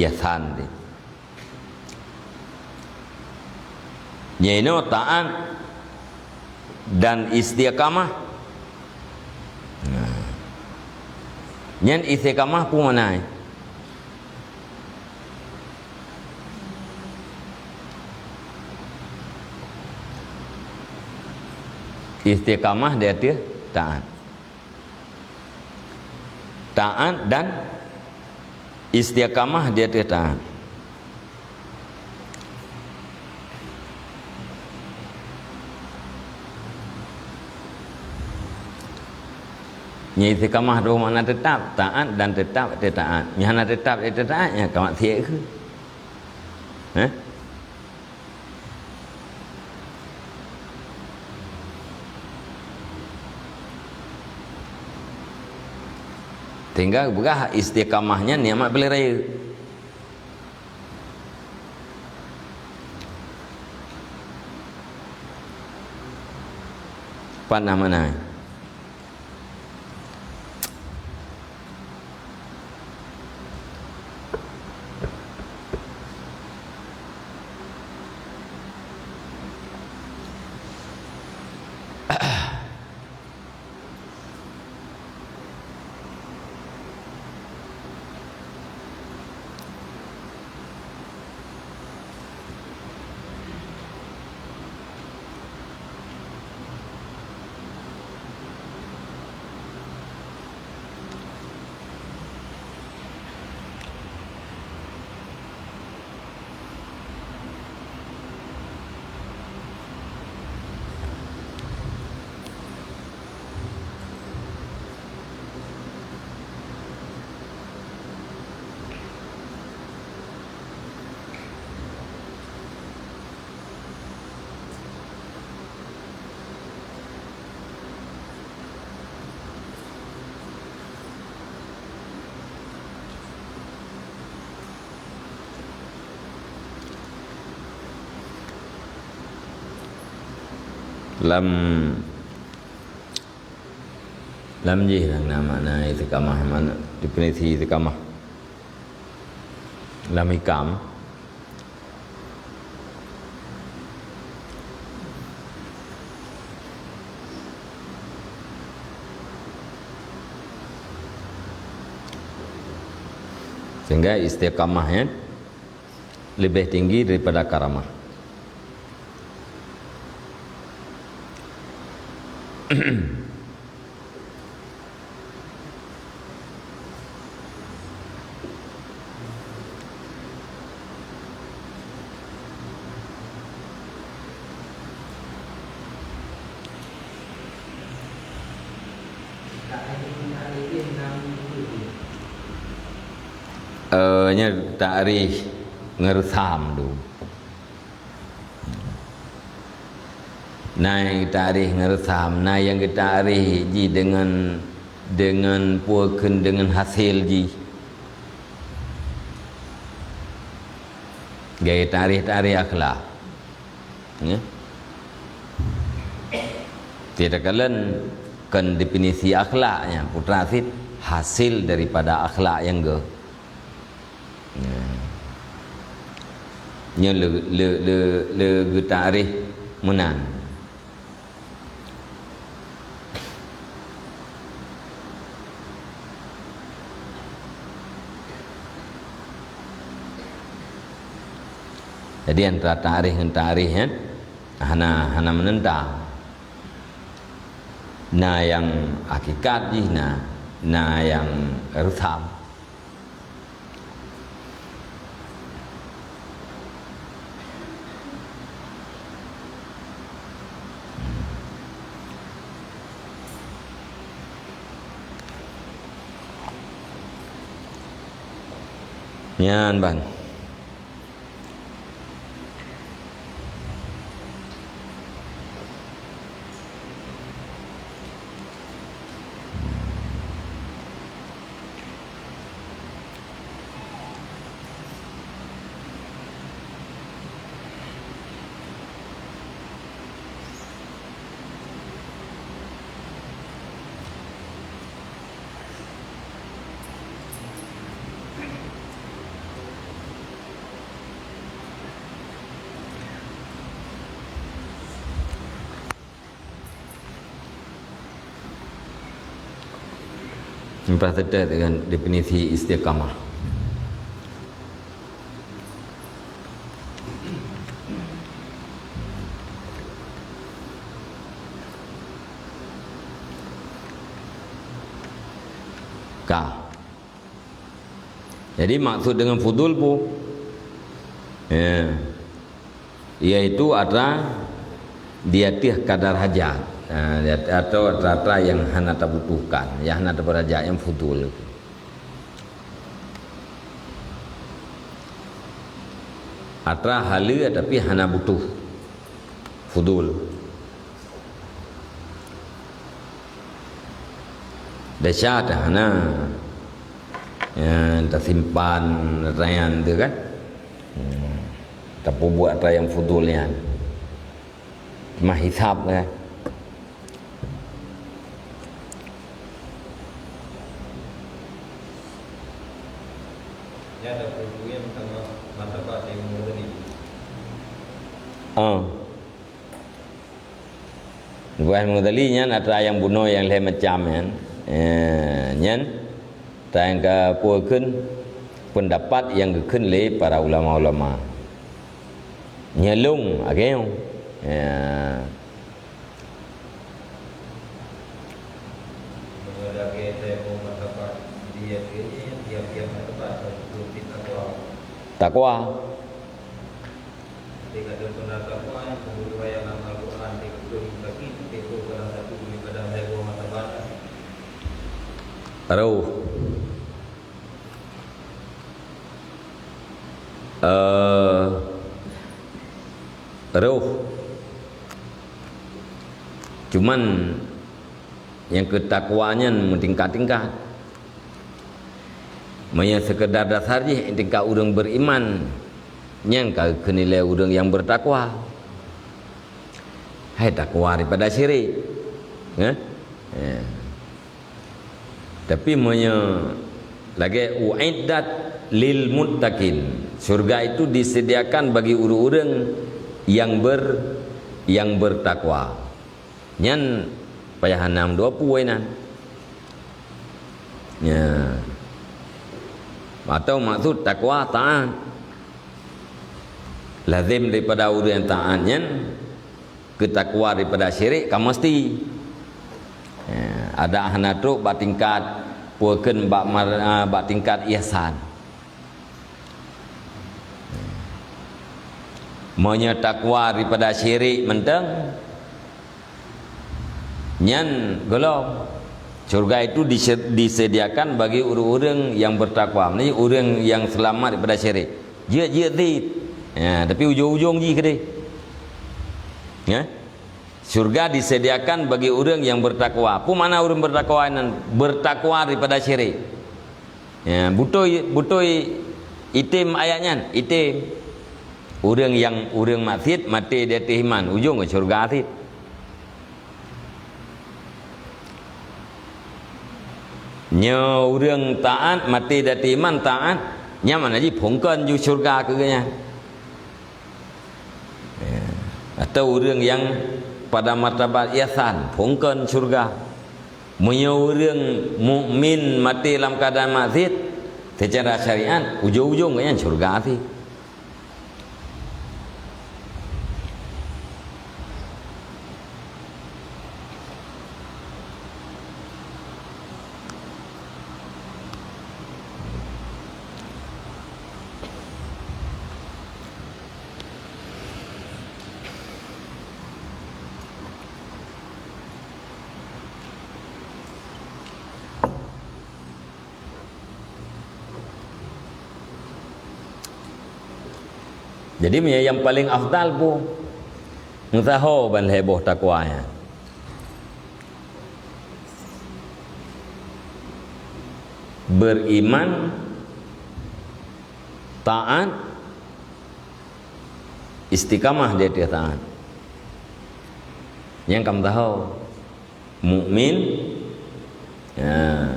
ihsan tadi. Nyan inoe taat dan istiqamah. Nyan istiqamah peue makna? Istiqamah di ateueh taat. Taat dan istiqamah di ateueh taat. Nyan istiqamah tu makna teutap, taat dan teutap di ateueh taat. Nyang hana teutap di ateueh taat, nyan ka maksiat kheueh. Hah? Tinggai peugah istiqamah nyan nikmat peureulée rayeuk. Pat na makna? Lam, lam jih nyang na makna istiqamah, makna definisi istiqamah lam hikam. Sehingga istiqamah, ya, lebih tinggi daripada karamah. Eh, nyan takrih ngon reusam tu. Na nyang geutakrih ngon reusam, na nyang geutakrih jih deungon, deungon peue kheun, deungon hasé jih. Gaya takrih-takrih akhlak. Ya. Takalon kon definisi akhlak nyan, putra cit hasil daripada akhlak nyang geu. Nyan le, le, le, le geutakrih meunan. Jadi antara takrih ngon takrih, ya, hana, hana meunentang. Na nyang hakikat jih na, na nyang reusam. Nyan ban. Lepas teutap dengan definisi istiqamah. Ka. Jadi, maksud dengan fudul pun, ya, yaitu atra di ateueh kadar hajat, ha, di at-, atau atra-atra yang hana tabutuhkan, yang hana tabeurajat, yang fudul. Atra haleue tapi hana butuh, fudul. Desya atra hana, ya, tasimpan, atra nyan tu kan. Hmm. Tapeubuet atra nyang fudul nyan. Mah hisab kan. Nyan atra peue nyang meutamah martabat ilmu tadi. Ah. Buah Ghazali nyan atra nyang bunoe nyang lhée macam nyan. Eh, nyan atra nyang ka peue kheun, peundapat nyang geukheun lé para ulama-ulama. Nyoe lôn agée nyoe. Ya. Takwa. Roh. Eh, roh. Cuman nyang keu takwa nyan meutingkat-tingkat. Meunyoe seukeudar dasar jih tingkat ureuëng beriman, nyan ka geukheun lé ureuëng nyang beutakwa. Hai takwa daripada syirik. Eh? Eh. Tapi meunyoe lagée uiddat lil muttaqin, syurga itu disediakan bagi ureuëng-ureuëng yang ber-, yang bertakwa. Nyan payah hana dua pue nan. Ya. Atau maksud takwa taat. Lazim daripada ureuëng taat nyan, keutakwa daripada syirik ka meusti. Ya, adak hana trok bak tingkat, peue kheun bak mar-, ah, bak tingkat ihsan. Meunyoe takwa daripada syirik mantong, nyan gohlom. Syurga itu dise-, disediakan bagi ureuëng-ureuëng yang bertakwa, maksudnya ureuëng yang selamat daripada syirik. Jeuet-jeuet cit. Ya, tapi ujong-ujong jih keudeh. Ya? Syurga disediakan bagi ureuëng yang bertakwa. Peue makna ureuëng bertakwa nyan? Bertakwa daripada syirik. Ya, beutôi, beutôi item ayat nyan, item. Ureuëng nyang, ureuëng maksiet maté di ateueh iman, ujong keu syurga cit. Nyoe ureuëng taat maté di ateueh iman taat, nyan makna jih phon kon ju syurga keu geuhnyan. Ya. Atau ureuëng nyang pada martabat ihsan, phon kon syurga. Meunyoe ureuëng mukmin maté lam keuadaan maksiet, seucara syariat, ujong-ujong geuhnyan syurga cit. Jadi, meunyoe nyang paleng afdal peue? Meusaho ban lhée boh takwa nyan. Beriman, taat, istiqamah di ateueh taat. Nyang ka meusaho. Mukmin, ya.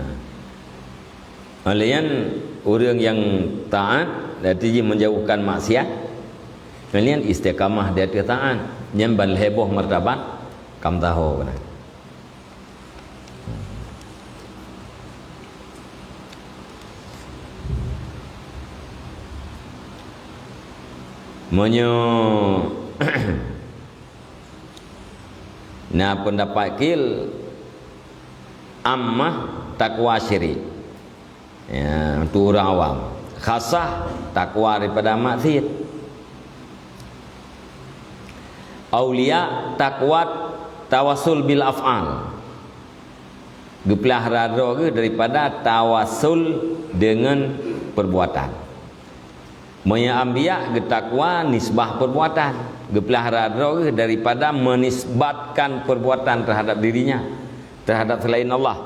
Laén ureuëng nyang taat, berarti jih menjauhkan maksiat. Laén istiqamah di ateueh taat. Nyan ban lhée boh martabat, ka meusaho keunan. Meunyoe na pendapat qil, ammah takwa syirik. Ya, untuk ureuëng awam. Khasah takwa daripada maksiat. Aulia takwa tawasul bil af'al. Geupeulahra droe geuh daripada tawasul deungon perbuatan. Meunyoe anbiya geutakwa nisbah perbuatan, geupeulahra droe geuh daripada menisbatkan perbuatan terhadap dirinya, terhadap selain Allah.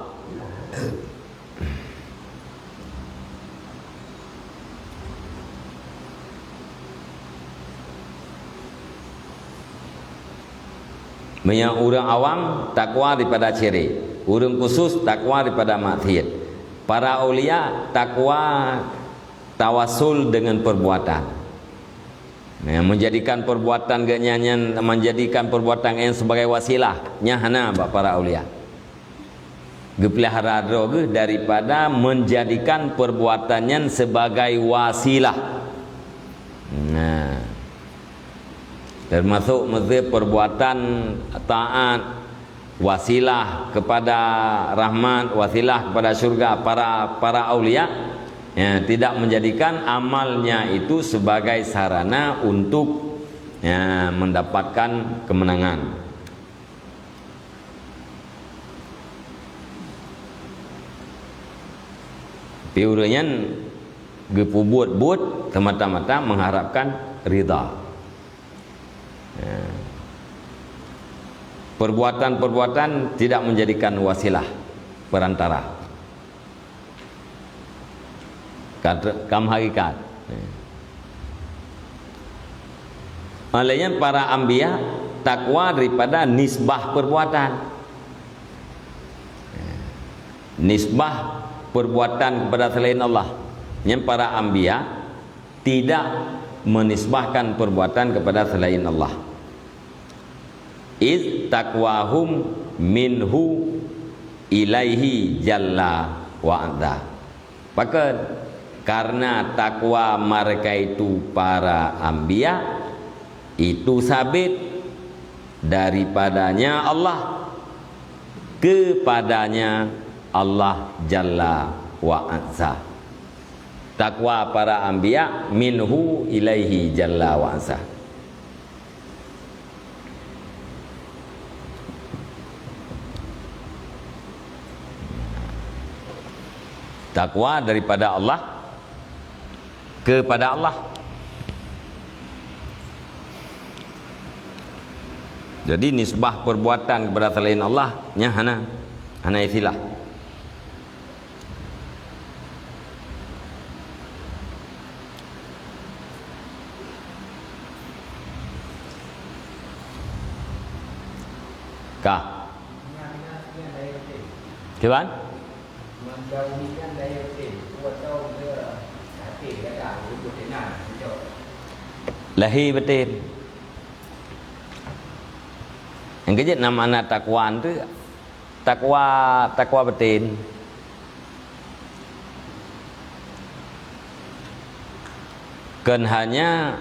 Meunyoe ureuëng awam takwa daripada syirik, ureuëng khusus takwa daripada maksiat. Para aulia takwa tawasul dengan perbuatan. Nah, menjadikan perbuatan geuhnyan nyan, menjadikan perbuatan nyan sebagai wasilah, nyan hana bak para aulia. Geupeulahra droe geuh daripada menjadikan perbuatan nyan sebagai wasilah. Nah, termasuk meusti perbuatan taat, wasilah kepada rahmat, wasilah kepada syurga para, para aulia, ya, tidak menjadikan amalnya itu sebagai sarana untuk, ya, mendapatkan kemenangan. Tapi ureuëng nyan geupeubuet buet semata-mata mengharapkan ridha. Ya. Perbuatan-perbuatan tidak menjadikan wasilah, perantara. Kat-, kam hakikat. Ya. Oleh nyan para anbiya takwa daripada nisbah perbuatan. Nisbah perbuatan kepada selain Allah. Nyan para anbiya tidak menisbahkan perbuatan kepada selain Allah. Iz takwahum minhu ilaihi jalla wa azza. Pakon? Karena takwa mereka itu para anbiya itu sabit daripadanya Allah kepadanya Allah jalla wa azza. Takwa para anbiya minhu ilaihi jalla wa azza. Takwa daripada Allah kepada Allah. Jadi nisbah perbuatan kepada selain Allah, nyan hana, hana istilah. Ka. Kiban? Lahé batin. Nyang keujeuet na makna takwa tu, takwa, takwa batin. Kon hanya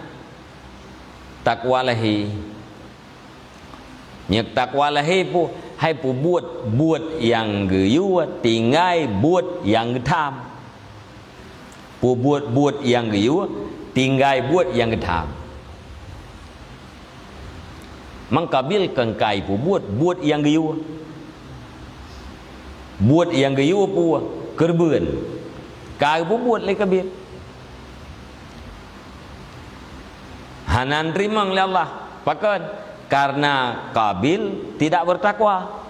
takwa lahé. Nyang takwa lahé pu-, hai peubuet buet nyang geuyue, tinggai buet nyang geutham. Peubuet buet nyang geuyue, tinggai buet nyang geutham. Mang Kabil kon ka peubuet buet nyang geuyue. Buet nyang geuyue peue? Keureubeuen. Ka geupeubuet lé Kabil. Hana neuteurimong lé Allah. Pakon? Karena Kabil tidak bertakwa.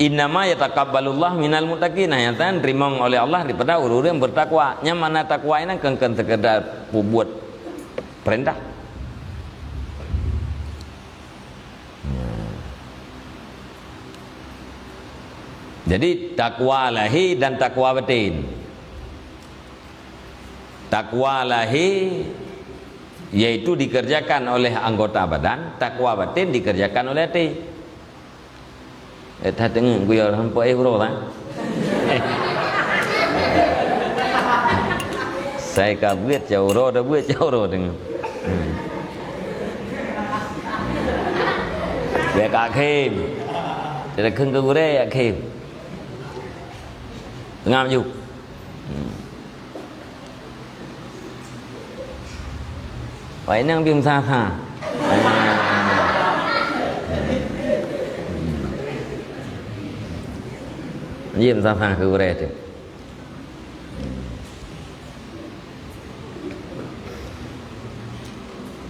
"Innama yataqabbalullahu minal muttaqin." Nah, nyang tan teurimong oleh Allah daripada ureuëng-ureuëng bertakwa. Nyang mana takwa inan kon, kon sekedar peubuet perintah. Jadi, takwa lahé dan takwa batin. Takwa lahé, yaitu dikerjakan oleh anggota badan, takwa batin dikerjakan oleh até. Eh, that teungeut guyô sampoe, eh, uroe, ha? Sai ka beuet cak uroe, dah beuet cak uroe teungeut. Bèk ka khém. Teureukheun keu gurèe, ya khém. Teungoh maju. Hmm. Wai nang bim sa-sa. Bim sa-sa keu gurèe teuh.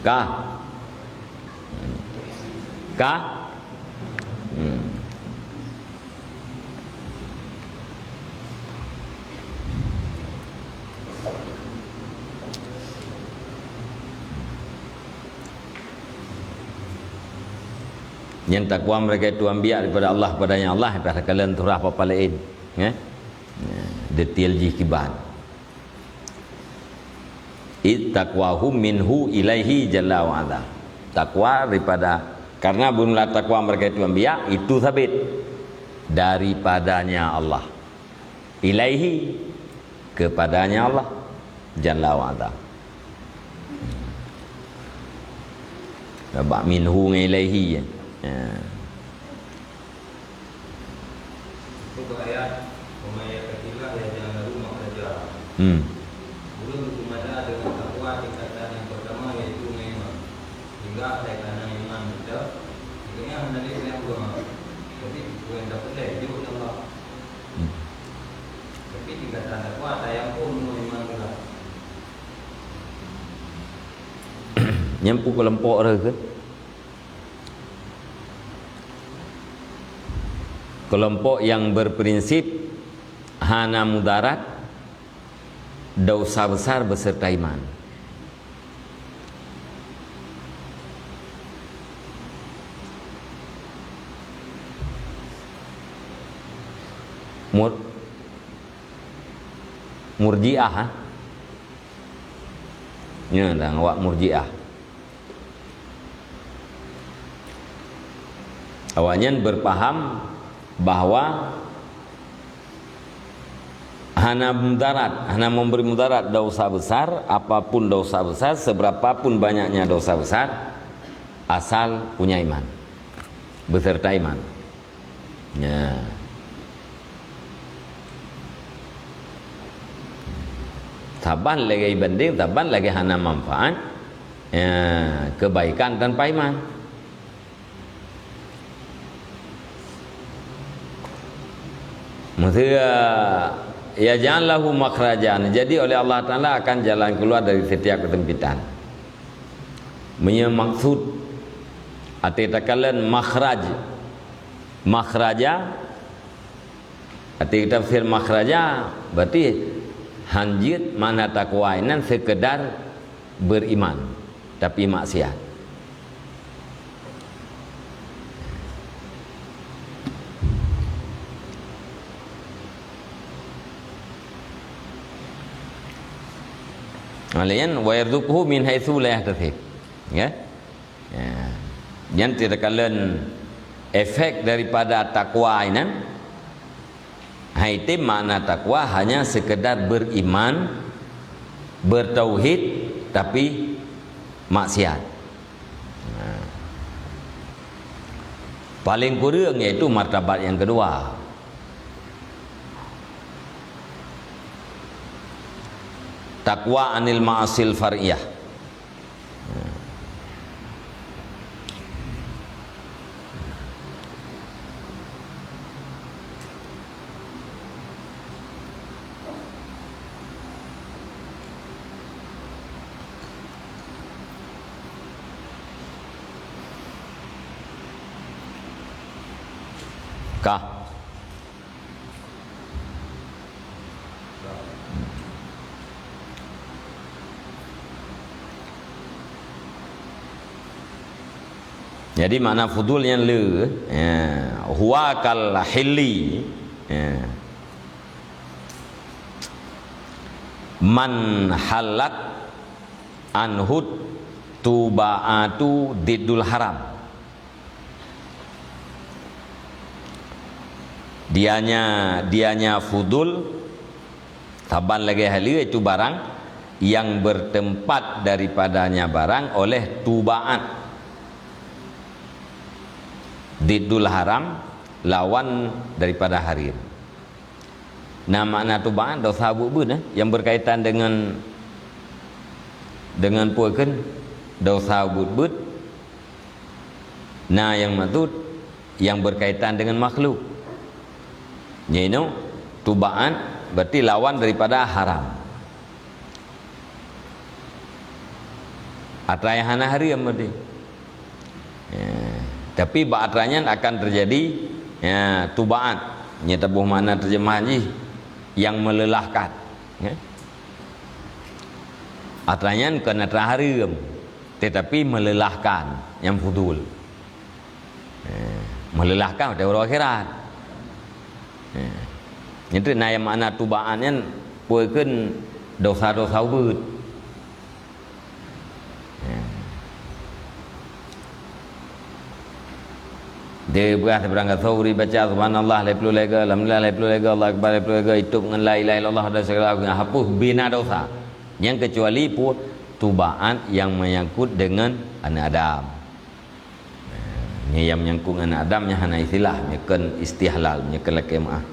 Ka. Ka. Hmm. Nyan takwa mereka itu anbiya daripada Allah, padanya Allah, daripada kalian turah apa laén, ya? Ya, detail jih kiban. It taqwahum minhu ilaihi jalla wa ala. Takwa daripada, karena bermula takwa mereka itu anbiya, itu sabit daripadanya Allah. Ilaihi, kepadanya Allah jalla wa ala. Bak minhu ngon ilaihi, ya. Ya. Untuk ayat, "Wa may yattaqillaha yaj'al lahu makhraja." Hmm. Ulôn meuteumada deungon takwa tingkatan nyang peurtama, yaitu ngon iman. Sehingga asai kana iman kita, sehingga hana lé nyang dua. Tapi, bukan tak boleh, jauh Allah. Hmm. Tapi tingkatan takwa, tayang pun ngon iman juga. Nyan peue keulompok rheueh keuh? Kelompok yang berprinsip hana mudarat, dosa besar beserta iman. Mur-, Murji'ah, ha? Nyan dan awak Murji'ah. Awaknyan berpaham bahwa hana mudarat, hana memberi mudarat dosa besar, apapun dosa besar, seberapapun banyaknya dosa besar, asal punya iman, beserta iman. Ya. Saban lagèe banding, saban lagèe hana manfaat, ya, kebaikan tanpa iman. Maksudnya, yaj'al lahu makhrajan. Jadi oleh Allah Taala akan jalan keluar dari setiap kesempitan. Meunyoe maksud ateueh takalon makhraj, makhraja, ateueh tafsir makhraja, berarti hanjeuet makna takwa inan sekedar beriman, tapi maksiat. Laén, "Wa yarzuqhu min haitsu la yahtasib." Ya. Ya. Nyan takalon efek daripada takwa inan. Hai tem makna takwa hanya sekedar beriman, bertauhid, tapi maksiat. Nah. Paling kurang yaitu martabat yang kedua. Takwa anil ma'asil far'iyah. Ka. Jadi makna fudul nyan le, ya, huwa kal hilli, ya. Man halat anhut tuba'atu diddul haram. Dianya, dianya fudul, saban lagèe hal le, yaitu barang yang bertempat daripadanya barang oleh tuba'an. Diddul haram, lawan daripada haram. Nah, makna tuba'an, dosa buet-buet, eh, yang berkaitan dengan, dengan peue kheun, dosa buet-buet. Nah, yang maksud yang berkaitan dengan makhluk. Nyoe tuba'an berarti lawan daripada haram. Atra nyang hana hareuem berarti. Ya, tapi bak atra nyan akan terjadi, ya, tuba'an. Nyoe taboh makna terjemahan jih, yang melelahkan. Ya. Atra nyan kon atra hareuem, tetapi melelahkan, nyang fudul. Eh, melelahkan watèe uroe akhirat. Eh, nyan teuk na nyang makna tuba'an nyan, peue kheun dosa-dosa ubeut. Eh. Di beurah sibarang gasoe ureueng baca subhanallah lhèe plôh lhèe go, alhamdulillah lhèe plôh lhèe go, Allahu akbar lhèe plôh lhèe go, itôb ngon la ilaha illallah wahdahu la syarika lahu, hapus bina dosa. Nyang keucuali peue tuba'an nyang menyangkut dengan aneuk Adam. Nyoe nyang menyangkut ngon Adam nyan hana istilah, nyoe kon istihlal, nyoe kon lakèe meu'ah.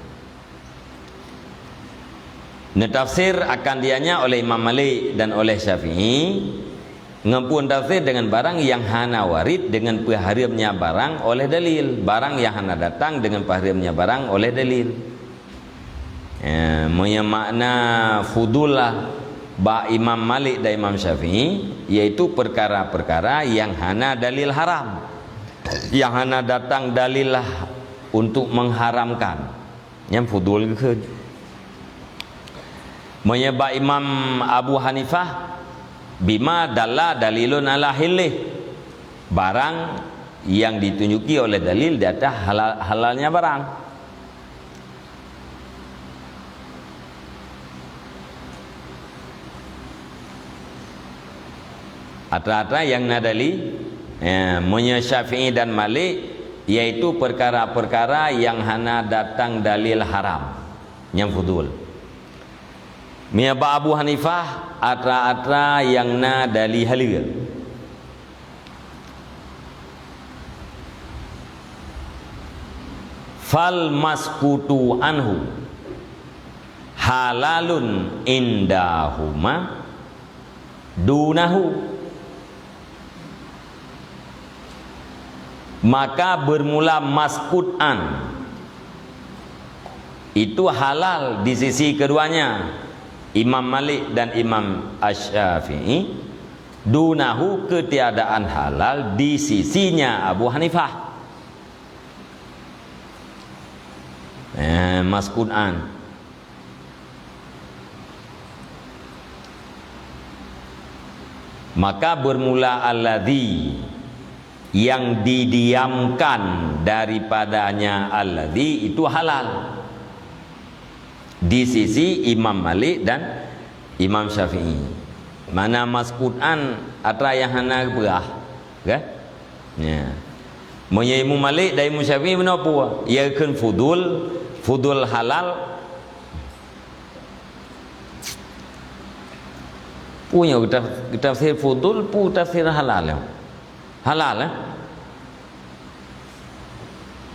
Neutafsir akan dianya oleh Imam Malik dan oleh Syafi'i, ngon phôn tafsir dengan barang yang hana warid dengan peuhareuemnya barang oleh dalil, barang yang hana datang dengan peuhareuemnya barang oleh dalil. Eh, meunyoe makna fudul lah bak Imam Malik dan Imam Syafi'i, yaitu perkara-perkara yang hana dalil haram, yang hana datang dalil lah untuk mengharamkan. Nyan fudul geukheun. Meunyoe bak Imam Abu Hanifah, bima dalla dalilun ala hillih, barang yang ditunjuki oleh dalil di atas halal, halalnya barang. Atra-atra nyang na dalil, ya, meunyoe Syafi'i dan Malik, yaitu perkara-perkara yang hana datang dalil haram, nyang fudul. Meunyoe bak Abu Hanifah, atra-atra nyang na dalil haleue. Fal maskutu anhu halalun indahuma dunahu. Maka bermula maskut an itu halal di sisi keduanya, Imam Malik dan Imam Asy-Syafi'i, dunahu ketiadaan halal di sisinya Abu Hanifah. Eh, maskut an. Maka bermula alladzi, yang didiamkan daripadanya alladzi itu halal di sisi Imam Malik dan Imam Syafi'i. Mana maskut an atra nyang hana geupeugah, kan? Ya. Meunyoe Imam Malik dan Imam Syafi'i meunoe peue? Ia kheun fudul, fudul halal. Peue nyoe geutaf-, geutafsir fudul, peue tafsir halal nyoe? Halal, eh?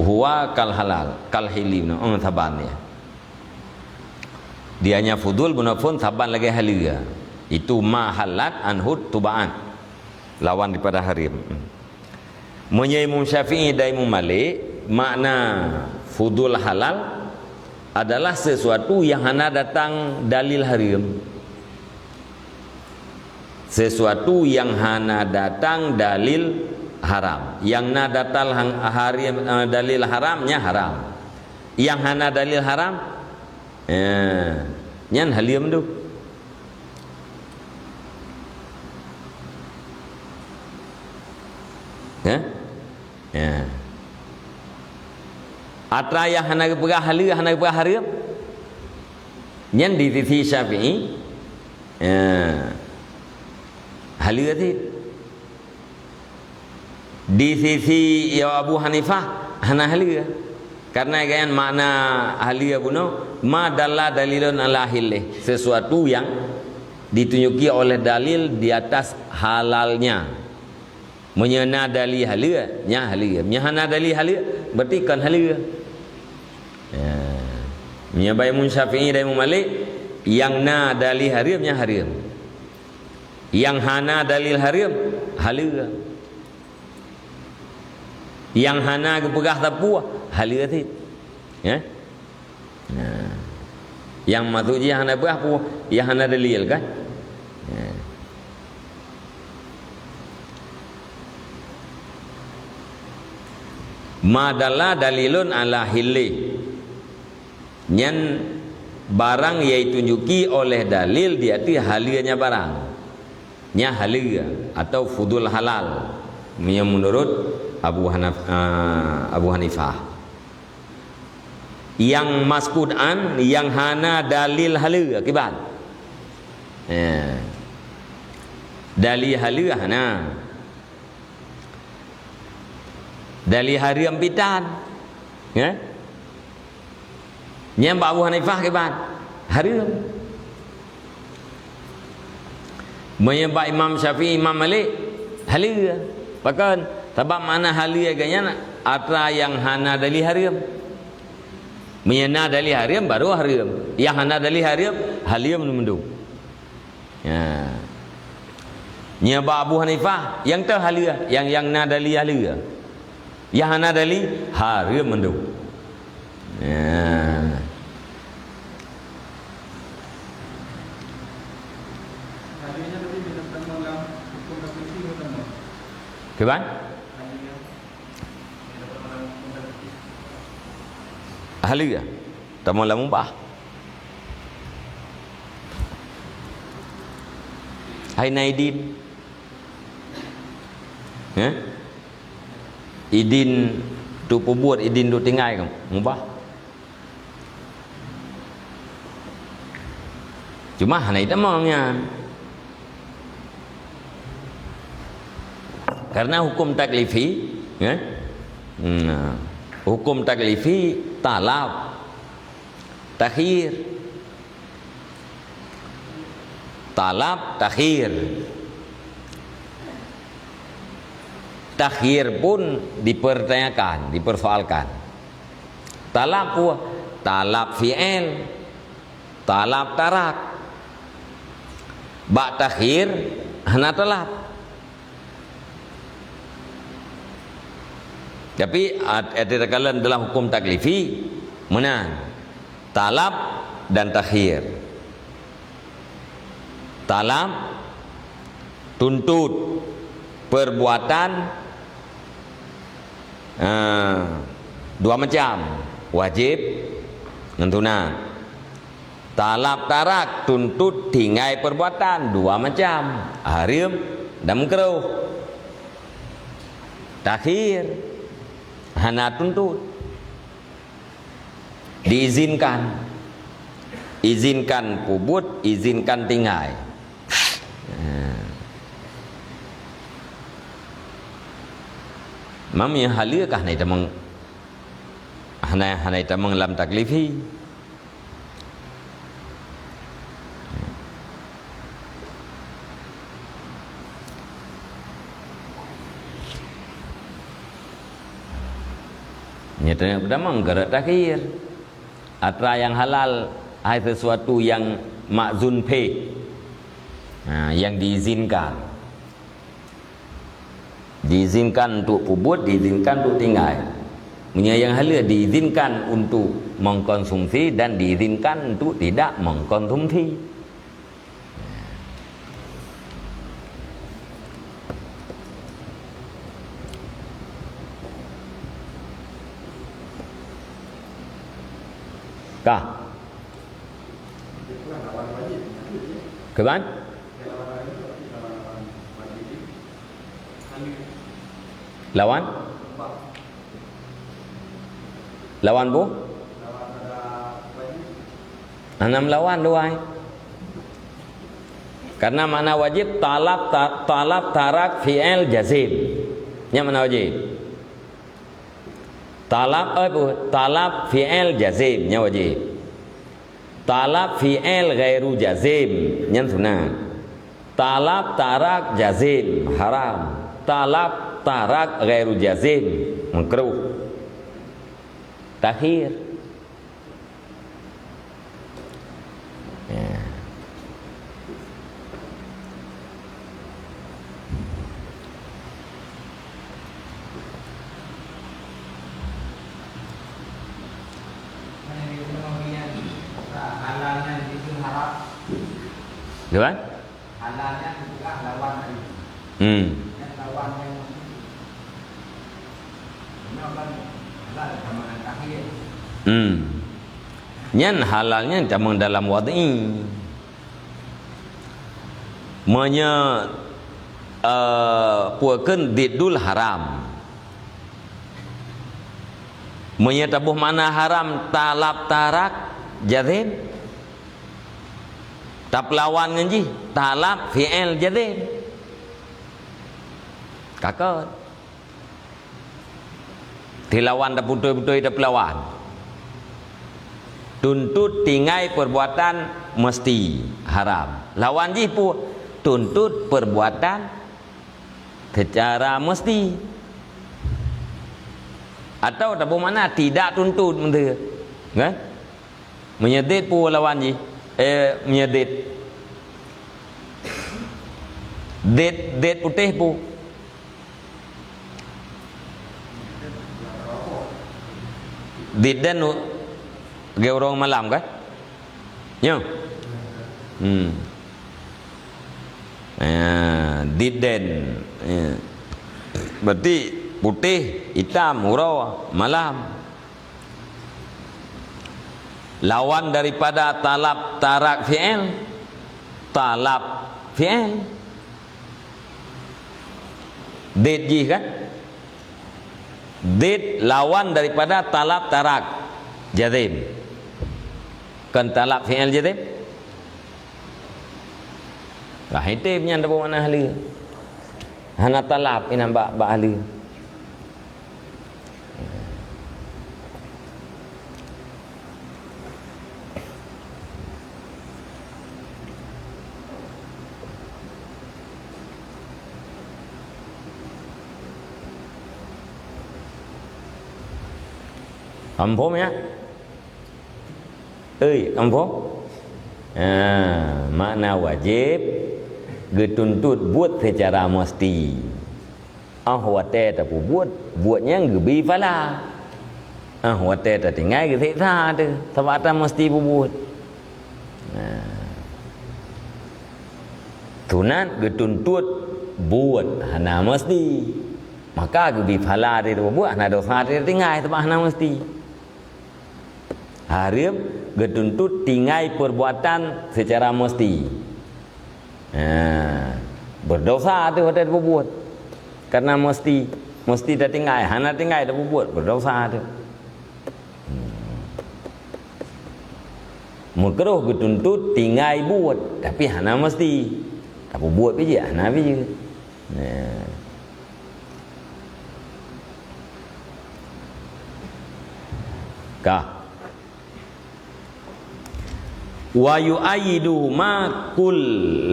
Huwa kal halal, kal hili, no, eh, saban ya. Dianya fudul, bunoe phôn saban lagèe haleue. Itu ma halat anhu tuba'an. Lawan daripada haram. Meunyoe Imam Syafi'i dan Imam Malik, makna fudul halal adalah sesuatu yang hana datang dalil haram. Sesuatu yang hana datang dalil haram. Yang na datang hang-, haram, eh, dalil haram, nyan haram. Yang hana dalil haram, eh, nyan haleue mandum. Eh? Ya. Atra nyang hana geupeugah haleue, hana geupeugah haram. Nyan di sisi Syafi'i, ya, haleue cit. Di sisi Imam Abu Hanifah, hana haleue. Karena gobnyan makna haleue bunoe, ma dalla dalilun ala hillih, sesuatu yang Ditunjuki oleh dalil di atas halalnya. Meunyoe na dalil haleue, nyan haleue. Meunyoe hana dalil haleue, berarti kon haleue. Ya. Meunyoe bak Imam Syafi'i dan Imam Malik, nyang na dalil hareuem, nyan hareuem. Nyang hana dalil hareuem, haleue. Nyang hana geupeugah sapeue, haleue cit. Ya? Nah. Nyang maksud jih hana peugah peue, nyang hana dalil kan? Ya. Ma dalla dalilun ala hilli. Nyan barang nyang ditunjuki oleh dalil di ateueh haleue nyan barang. Nyan haleue atau fudul halal. Nyan menurut Abu Hanaf-, ah, Abu Hanifah. Nyang maskut an, nyang hana dalil haleue, kiban? Eh. Dalil haleue hana. Dalil hareuem pih tan. Ya? Nyan bak Abu Hanifah kiban? Hareuem. Meunyoe bak Imam Syafi'i, Imam Malik, haleue. Pakon? Sabab makna haleue geuh nyan atra nyang hana dalil hareuem. Meunyoe na dalil hareuem, baru hareuem. Nyang hana dalil hareuem, haleue mandum-mandum. Ya. Nyan bak Abu Hanifah, nyang teuh haleue, nyang, nyang na dalil haleue. Nyang hana dalil, hareuem mandum. Ya. Kiban? Haleue, tamong lam mubah. Hai na idin. Heh? Idin untuk peubuet, idin untuk tinggai kan? Mubah. Cuma hana itamong nyan. Karena hukum taklifi, ya? Nah, hukum taklifi talab, takhir. Talab, takhir. Takhir pun dipertanyakan, dipersoalkan. Talab pun, talab fi'il, talab tarak. Bak takhir hana talab. Tapi at-, at-, takalon dalam hukum taklifi, meunan. Talab dan takhir. Talab, tuntut, perbuatan, eh, dua macam, wajib ngon sunat. Talab tarak, tuntut tinggai perbuatan, dua macam, hareuem dan makruh. Takhir, hana tuntut. Diizinkan. Izinkan peubuet, izinkan tinggai. Ha. Mam nyang haleue kah hana itamong, hana, hana itamong lam taklifi. Nyata nyang pertama, menggarat takhir. Atra nyang halal, hai sesuatu nyang makzun fih. Ha, nyang diizinkan. Diizinkan untuk peubuet, diizinkan untuk tinggai. Meunyoe nyang haleue diizinkan untuk mengkonsumsi dan diizinkan untuk tidak mengkonsumsi. Kah? Kiban? Lawan? Lawan peue? Hana meulawan dua. Karena makna wajib, talab ta-, talab tarak fi'il jazim. Nyan makna wajib. Talab, eh, peue? Talab fi'il jazim, nyan wajib. Talab fi'il ghairu jazim, nyan sunat. Talab tarak jazim, haram. Talab tarak ghairu jazim, makruh. Takhir. Ya. Dua? Halalnya dipeugah lawan tadi. Hmm. Nyan lawan nyang mesti. Nyoe kan halal kamangan takhir. Hmm. Nyan halalnya tamong dalam wad'i. Meunyoe, eh, peue kheun diddul haram. Meunyoe taboh makna haram, talab tarak jazim. Tapeulawan ngon jih, talab fi'il jazim. Ka kon. Dilawan taputôi-putôi tapeulawan. Tuntut tinggai perbuatan mesti haram. Lawan jih peue? Tuntut perbuatan secara mesti. Atau taboh makna tidak tuntut, beutôi. Kan? Meunyoe dit peue lawan jih? Eh, meunyoe dit. Dit, dit putéh peue? Dit den u-, lagèe ureueng malam kan? Nyo. Hmm. Ah, dit den. Ya. Berarti putéh, itam, uroe, malam. Lawan daripada talab tarak fi'il, talab fi'il. Dit jih kan? Dit lawan daripada talab tarak jazim. Kon talab fi'il jazim? Lah, item nyan taboh makna haleue. Hana talab inan bak, bak haleue. Paham, ya? Oi, ampôn? Ha, makna wajéb, geutuntut buet seucara musti. Óh watée tapeubuet, buet nyan geubri pahala. Óh watée tatinggai geuseksa teuh, sabab ta musti peubuet. Ha. Sunat geutuntut buet hana musti. Maka geubri pahala teuh tapeubuet, hana dosa teuh tatinggai sabab hana musti. Hareuem geutuntut tinggai peurbuatan seucara musti. Ha, beurdosa teuh watée tapeubuet. Karena musti, musti tatinggai, hana tinggai tapeubuet, beurdosa teuh. Hmm. Meukruh geutuntut tinggai buet, tapi hana musti. Tapeubuet pih jeuet, hana pih jeuet. Nah. Ka. Wa yu'ayyidu ma qul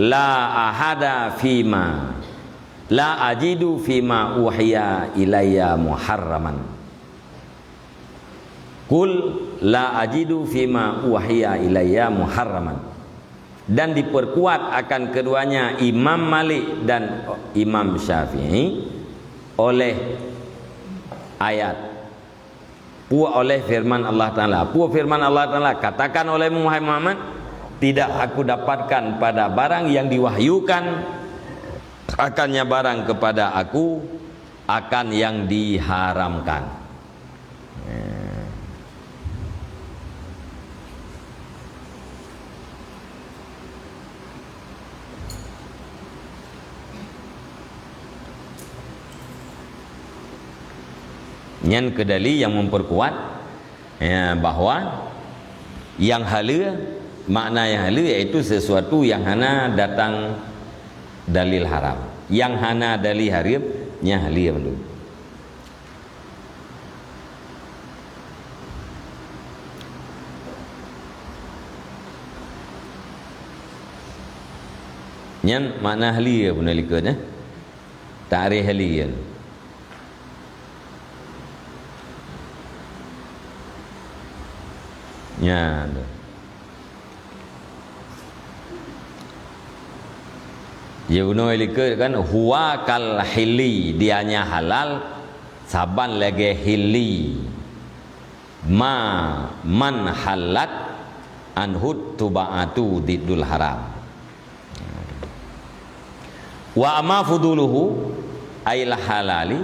la ahada fima, la ajidu fima uhiya ilayya muharraman. Qul la ajidu fima uhiya ilayya muharraman. Dan diperkuat akan keduanya Imam Malik dan Imam Syafi'i oleh ayat. Peue oleh firman Allah Taala. Peue firman Allah Taala, "Katakan olehmu, wahai Muhammad, tidak aku dapatkan pada barang yang diwahyukan akannya barang kepada aku akan yang diharamkan." Nyan keu dalil nyang memperkuat, ya, bahwa nyang haleue, makna nyang haleue yaitu sesuatu nyang hana datang dalil haram. Nyang hana dalil hareuem, nyan haleue mandum. Nyan makna hali bunoe likot, eh. Takrif hali nyan. Nyan tu. Bunoe likot kan, huwa kal hili, dianya halal saban lagée hili. Ma man halat anhut tubaatu diddul haram. Wa amma fuduluhu ail halali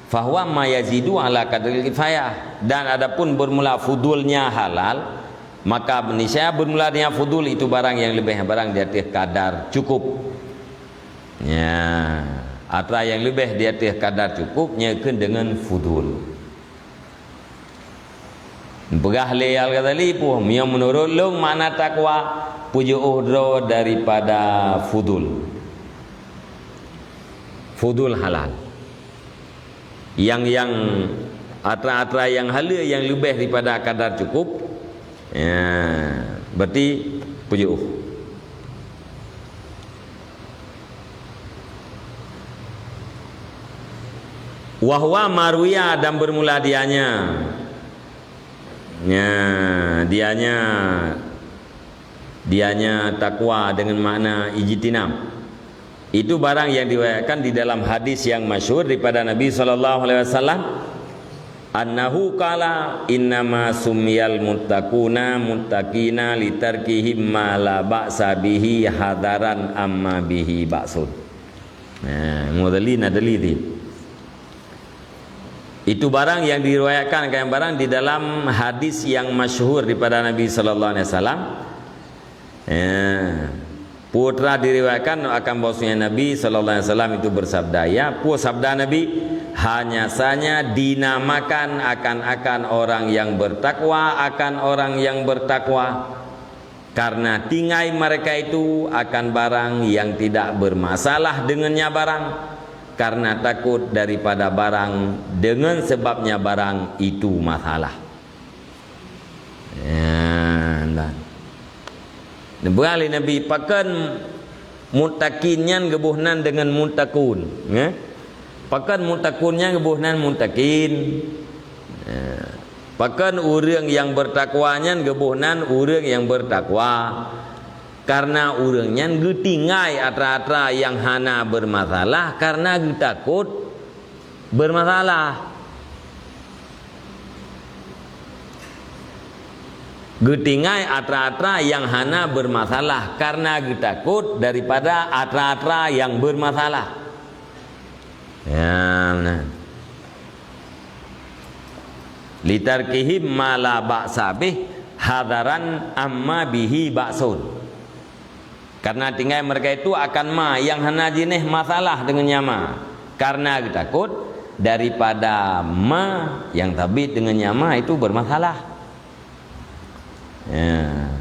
fahuwa ma yazidu ala qadril kifayah. Dan adapun bermula fudulnya halal, maka niscaya bermula dengan fudul itu barang yang lebih barang di atas kadar cukup. Ya, atra yang lebih di atas kadar cukup nyeukeu dengan fudul. Peugah lé Al-Ghazali pun, meunyoe meunurot lôn makna takwa, peujeuôh droe daripada fudul. Fudul halal. Yang, yang atra-atra yang haleue yang leubeh daripada kadar cukup, ya, berarti peujeuôh. Wa huwa ma ruwiya, dan bermula dianya. Ya, dianya, dianya takwa dengan makna ijtinab. Itu barang yang diriwayatkan di dalam hadis yang masyhur daripada Nabi sallallahu alaihi wasallam, annahu qala, "Innama summiyal muttaquna muttaqina litarkihim ma la ba'sa bihi hadaran amma bihi ba'sun." Nah, Mughazali na dalil. Itu barang yang diriwayatkan, kan, barang di dalam hadis yang masyhur daripada Nabi sallallahu alaihi wasallam. Ya. Putra diriwayatkan akan bahwasanya Nabi sallallahu alaihi wasallam itu bersabda, ya, peue sabda Nabi, "Hanya saja dinamakan akan-akan orang yang bertakwa, akan orang yang bertakwa." Karena tinggai mereka itu akan barang yang tidak bermasalah dengannya barang, karena takut daripada barang dengan sebabnya barang itu masalah. Ya, nah. Neupeugah lé Nabi, pakon muttaqin nyan geuboh nan deungon muttaqun, ya? Pakon muttaqun nyan geuboh nan muttaqin? Ya. Pakon ureuëng nyang beutakwa nyan geuboh nan ureuëng nyang beutakwa? Karena ureuëng nyan geutinggai atra-atra nyang hana beumasalah karena geutakot beumasalah. Geutinggai atra-atra nyang hana beumasalah karena geutakot daripada atra-atra nyang beumasalah. Ya, meunan. Litarkihim ma la ba'sa bih hadaran amma bihi ba'sun. Karena tinggai mereka itu akan ma nyang hana jinéh masalah deungon nyang ma. Karena geutakot daripada ma nyang sabit deungon nyang ma itu beumasalah. Ya.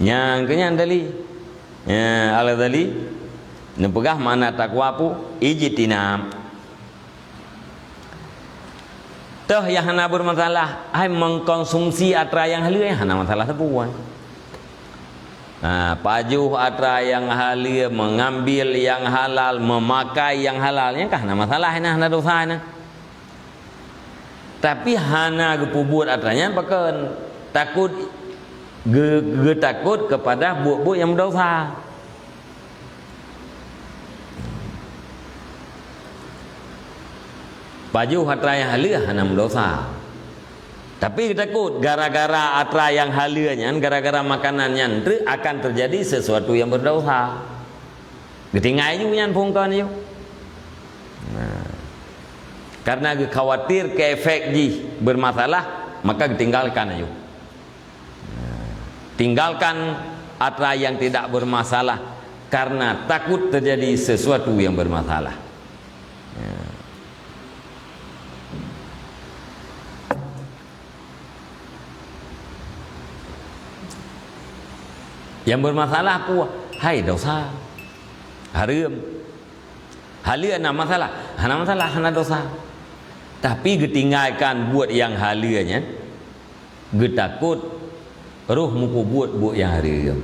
Nyang keu nyan tadi. Ya, Al-Ghazali neupeugah makna takwa peue? Ijtinab. Toh nyang hana beumasalah, hai mengkonsumsi atra nyang haleue, hana masalah sapeue. Ha, pajoh atra nyang haleue, mengambil nyang halal, memakai nyang halal, nyan ka hana masalah, hana, hana dosa, hana. Tapi hana geupeubuet atra nyan pakon? Takot ge-, geutakot kepada buet-buet nyang meudosa. Pajoh atra nyang haleue hana meudosa. Tapi geutakot gara-gara atra nyang haleue nyan, gara-gara makanan nyan treuk akan terjadi sesuatu nyang berdosa. Geutinggai ju nyan phungkon ju. Nah. Karena geukhawatir keu efek jih bermasalah, maka geutinggalkan ju. Nah. Tinggalkan atra yang tidak bermasalah karena takut terjadi sesuatu yang bermasalah. Ya. Nyang bermasalah peue? Hai dosa. Hareuem. Haleue na masalah? Hana masalah, hana dosa. Tapi geutinggalkan buet nyang haleue nyan, geutakot roh mupeubuet buet nyang hareuem.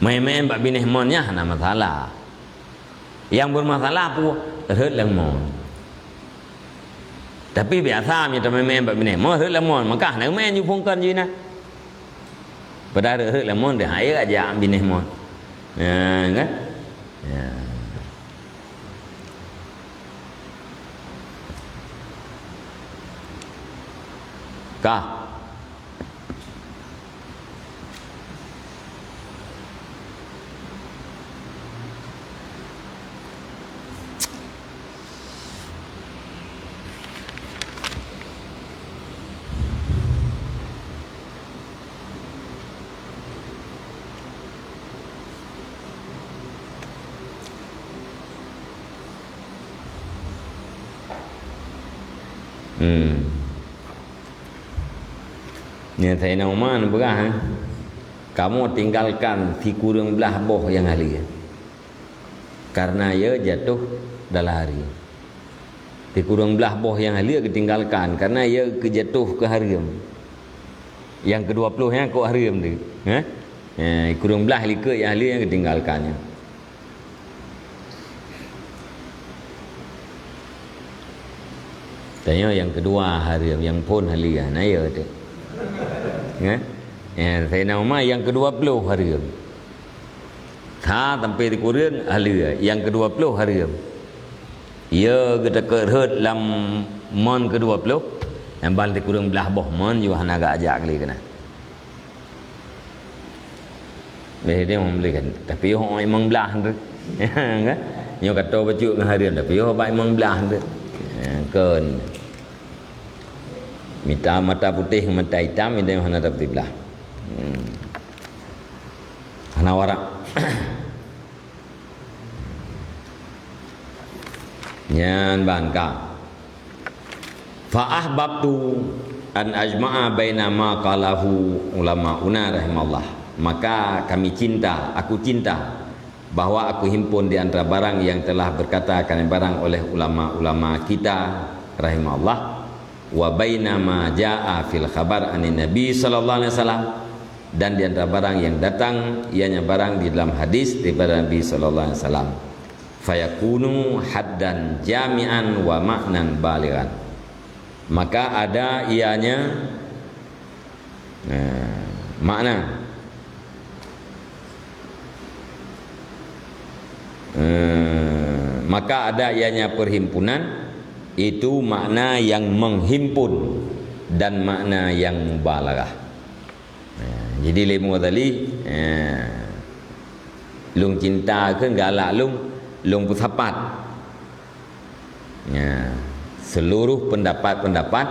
Maén-maén bak binéh mon nyan hana masalah. Nyang bermasalah peue? Rhot lam mon. Tapi biasa meunyoe tamé-mé bak binéh mon, rhot lam mon, maka hana meu'en jiphungkeun jih na. Padahai rhot-rhot lam mon deuh, hai ajak binéh mon. Ya, kan? Ya. Kah? Hmm. Nyan Saidina Umar neupeugah, eh, "Kamoe tinggalkan sikureueng blaih boh nyang haleue, kareuna ia jatuh dalam hareuem." Sikureueng blaih boh nyang haleue geutinggalkan, kareuna ia geujatuh keu hareuem. Nyang keudua ploh nyan kok hareuem teuh, eh? Eh, sikureueng blaih likot nyang haleue nyang geutinggalkan nyan. Tanyoe nyang keudua hareuem, nyang phon haleue, na ya teuh. Kan? Eh, Saidina Umar nyang keudua ploh hareuem. Tha sampai sikureueng haleue, nyang keudua ploh hareuem. Ya geutakot rhot lam mon keudua ploh, nyang ban sikureueng blaih boh mon jih hana geujak lé keunan. Lé dia membelikan. Tapi yoh limong blaih tu. Kan? Nyoe kata bacut ngon hareuem, tapi yoh bak limong blaih tu. Ha, kon. Mita mata putih ngon mata itam, mita hana tapeuti blaih. Hmm. Hana warak. Nyan ban ka. Fa ahbabtu an ajma'a baina ma qalahu ulamauna rahimahullah. Maka kami cinta, aku cinta bahwa aku himpun di antara barang yang telah berkata kami barang oleh ulama-ulama kita rahimahullah, wa baina ma jaa fil khabar anin Nabi sallallahu alaihi wasallam, dan di antara barang yang datang, ianya barang di dalam hadis daripada Nabi sallallahu alaihi wasallam. Fayakunu haddan jami'an wa ma'nan balighan. Maka ada ianya, eh, makna. Eh, maka ada ianya perhimpunan, itu makna yang menghimpun dan makna yang mubalaghah. Ha, jadi lé Imam Ghazali, ha, lôn cinta kheun galak lôn, lôn peusapat. Ya, seluruh pendapat-pendapat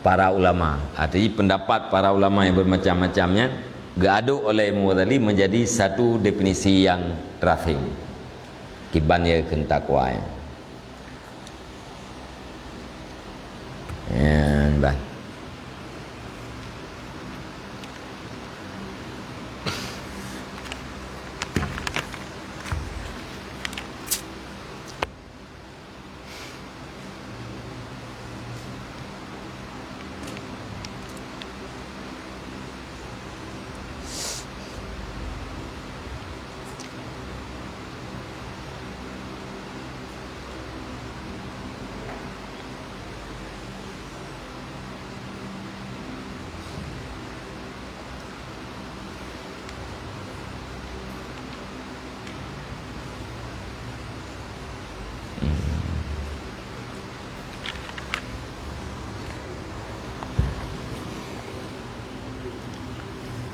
para ulama. Artinya pendapat para ulama yang bermacam-macam nyan geuaduk oleh Imam Ghazali menjadi satu definisi yang terasing. Kiban ya kheun takwa nyan. Nyan ban.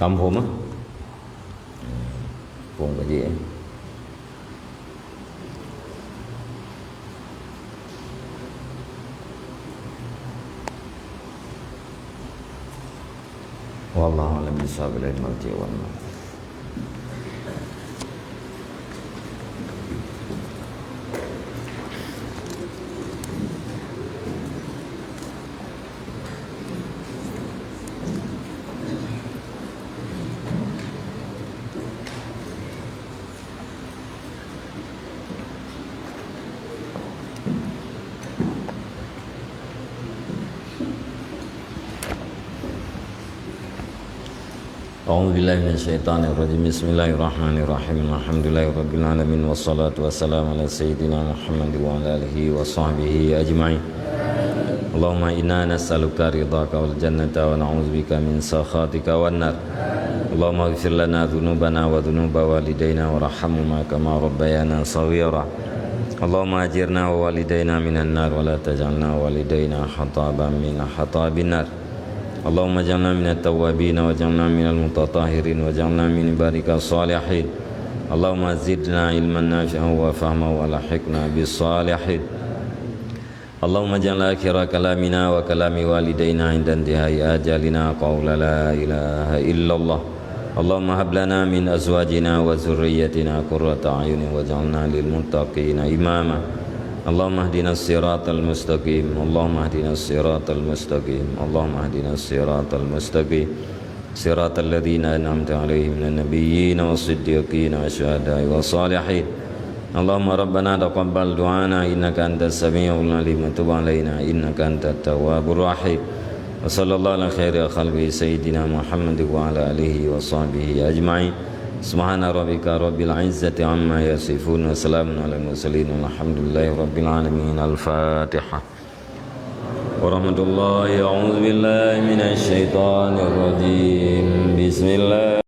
Kamoe phom ah. Phom ka jih, eh. Wallahu a'lam bishawab. Ilaihi marji' wal ma'ad. أعوذ بالله من الشيطان الرجيم. بسم الله الرحمن الرحيم. الحمد لله رب العالمين، والصلاة والسلام على سيدنا محمد وعلى آله وصحبه أجمعين. اللهم إنا نسألك رضاك والجنة ونعوذ بك من سخطك والنار. اللهم اغفر لنا ذنوبنا وذنوب والدينا وارحمهما كما ربيانا صغيرا. اللهم أجرنا ووالدينا من النار ولا تجعلنا ووالدينا حطابا من حطاب النار. اللهم اجعلنا من التوابين واجعلنا من المتطهرين واجعلنا من عبادك الصالحين. اللهم زدنا علما نافعا وفهما وألحقنا بالصالحين. اللهم اجعل آخر كلامنا وكلام والدينا عند انتهاء آجالنا قول لا إله إلا الله. اللهم هب لنا من أزواجنا وذريتنا قرة أعين واجعلنا للمتقين إماما. اللهم اهدنا الصراط المستقيم. اللهم اهدنا الصراط المستقيم. اللهم اهدنا الصراط المستقيم. صراط الذين أنعمت عليهم من النبيين والصديقين والشهداء والصالحين. اللهم ربنا تقبل دعانا إنك أنت السميع العليم وتب علينا إنك أنت التواب الرحيم. وصلى الله على خير خلقه سيدنا محمد وعلى آله وصحبه أجمعين. سبحان ربك رب العزة عما يصفون وسلام على المرسلين والحمد لله رب العالمين. الفاتحة. ورحمة الله. أعوذ بالله من الشيطان الرجيم. بسم الله.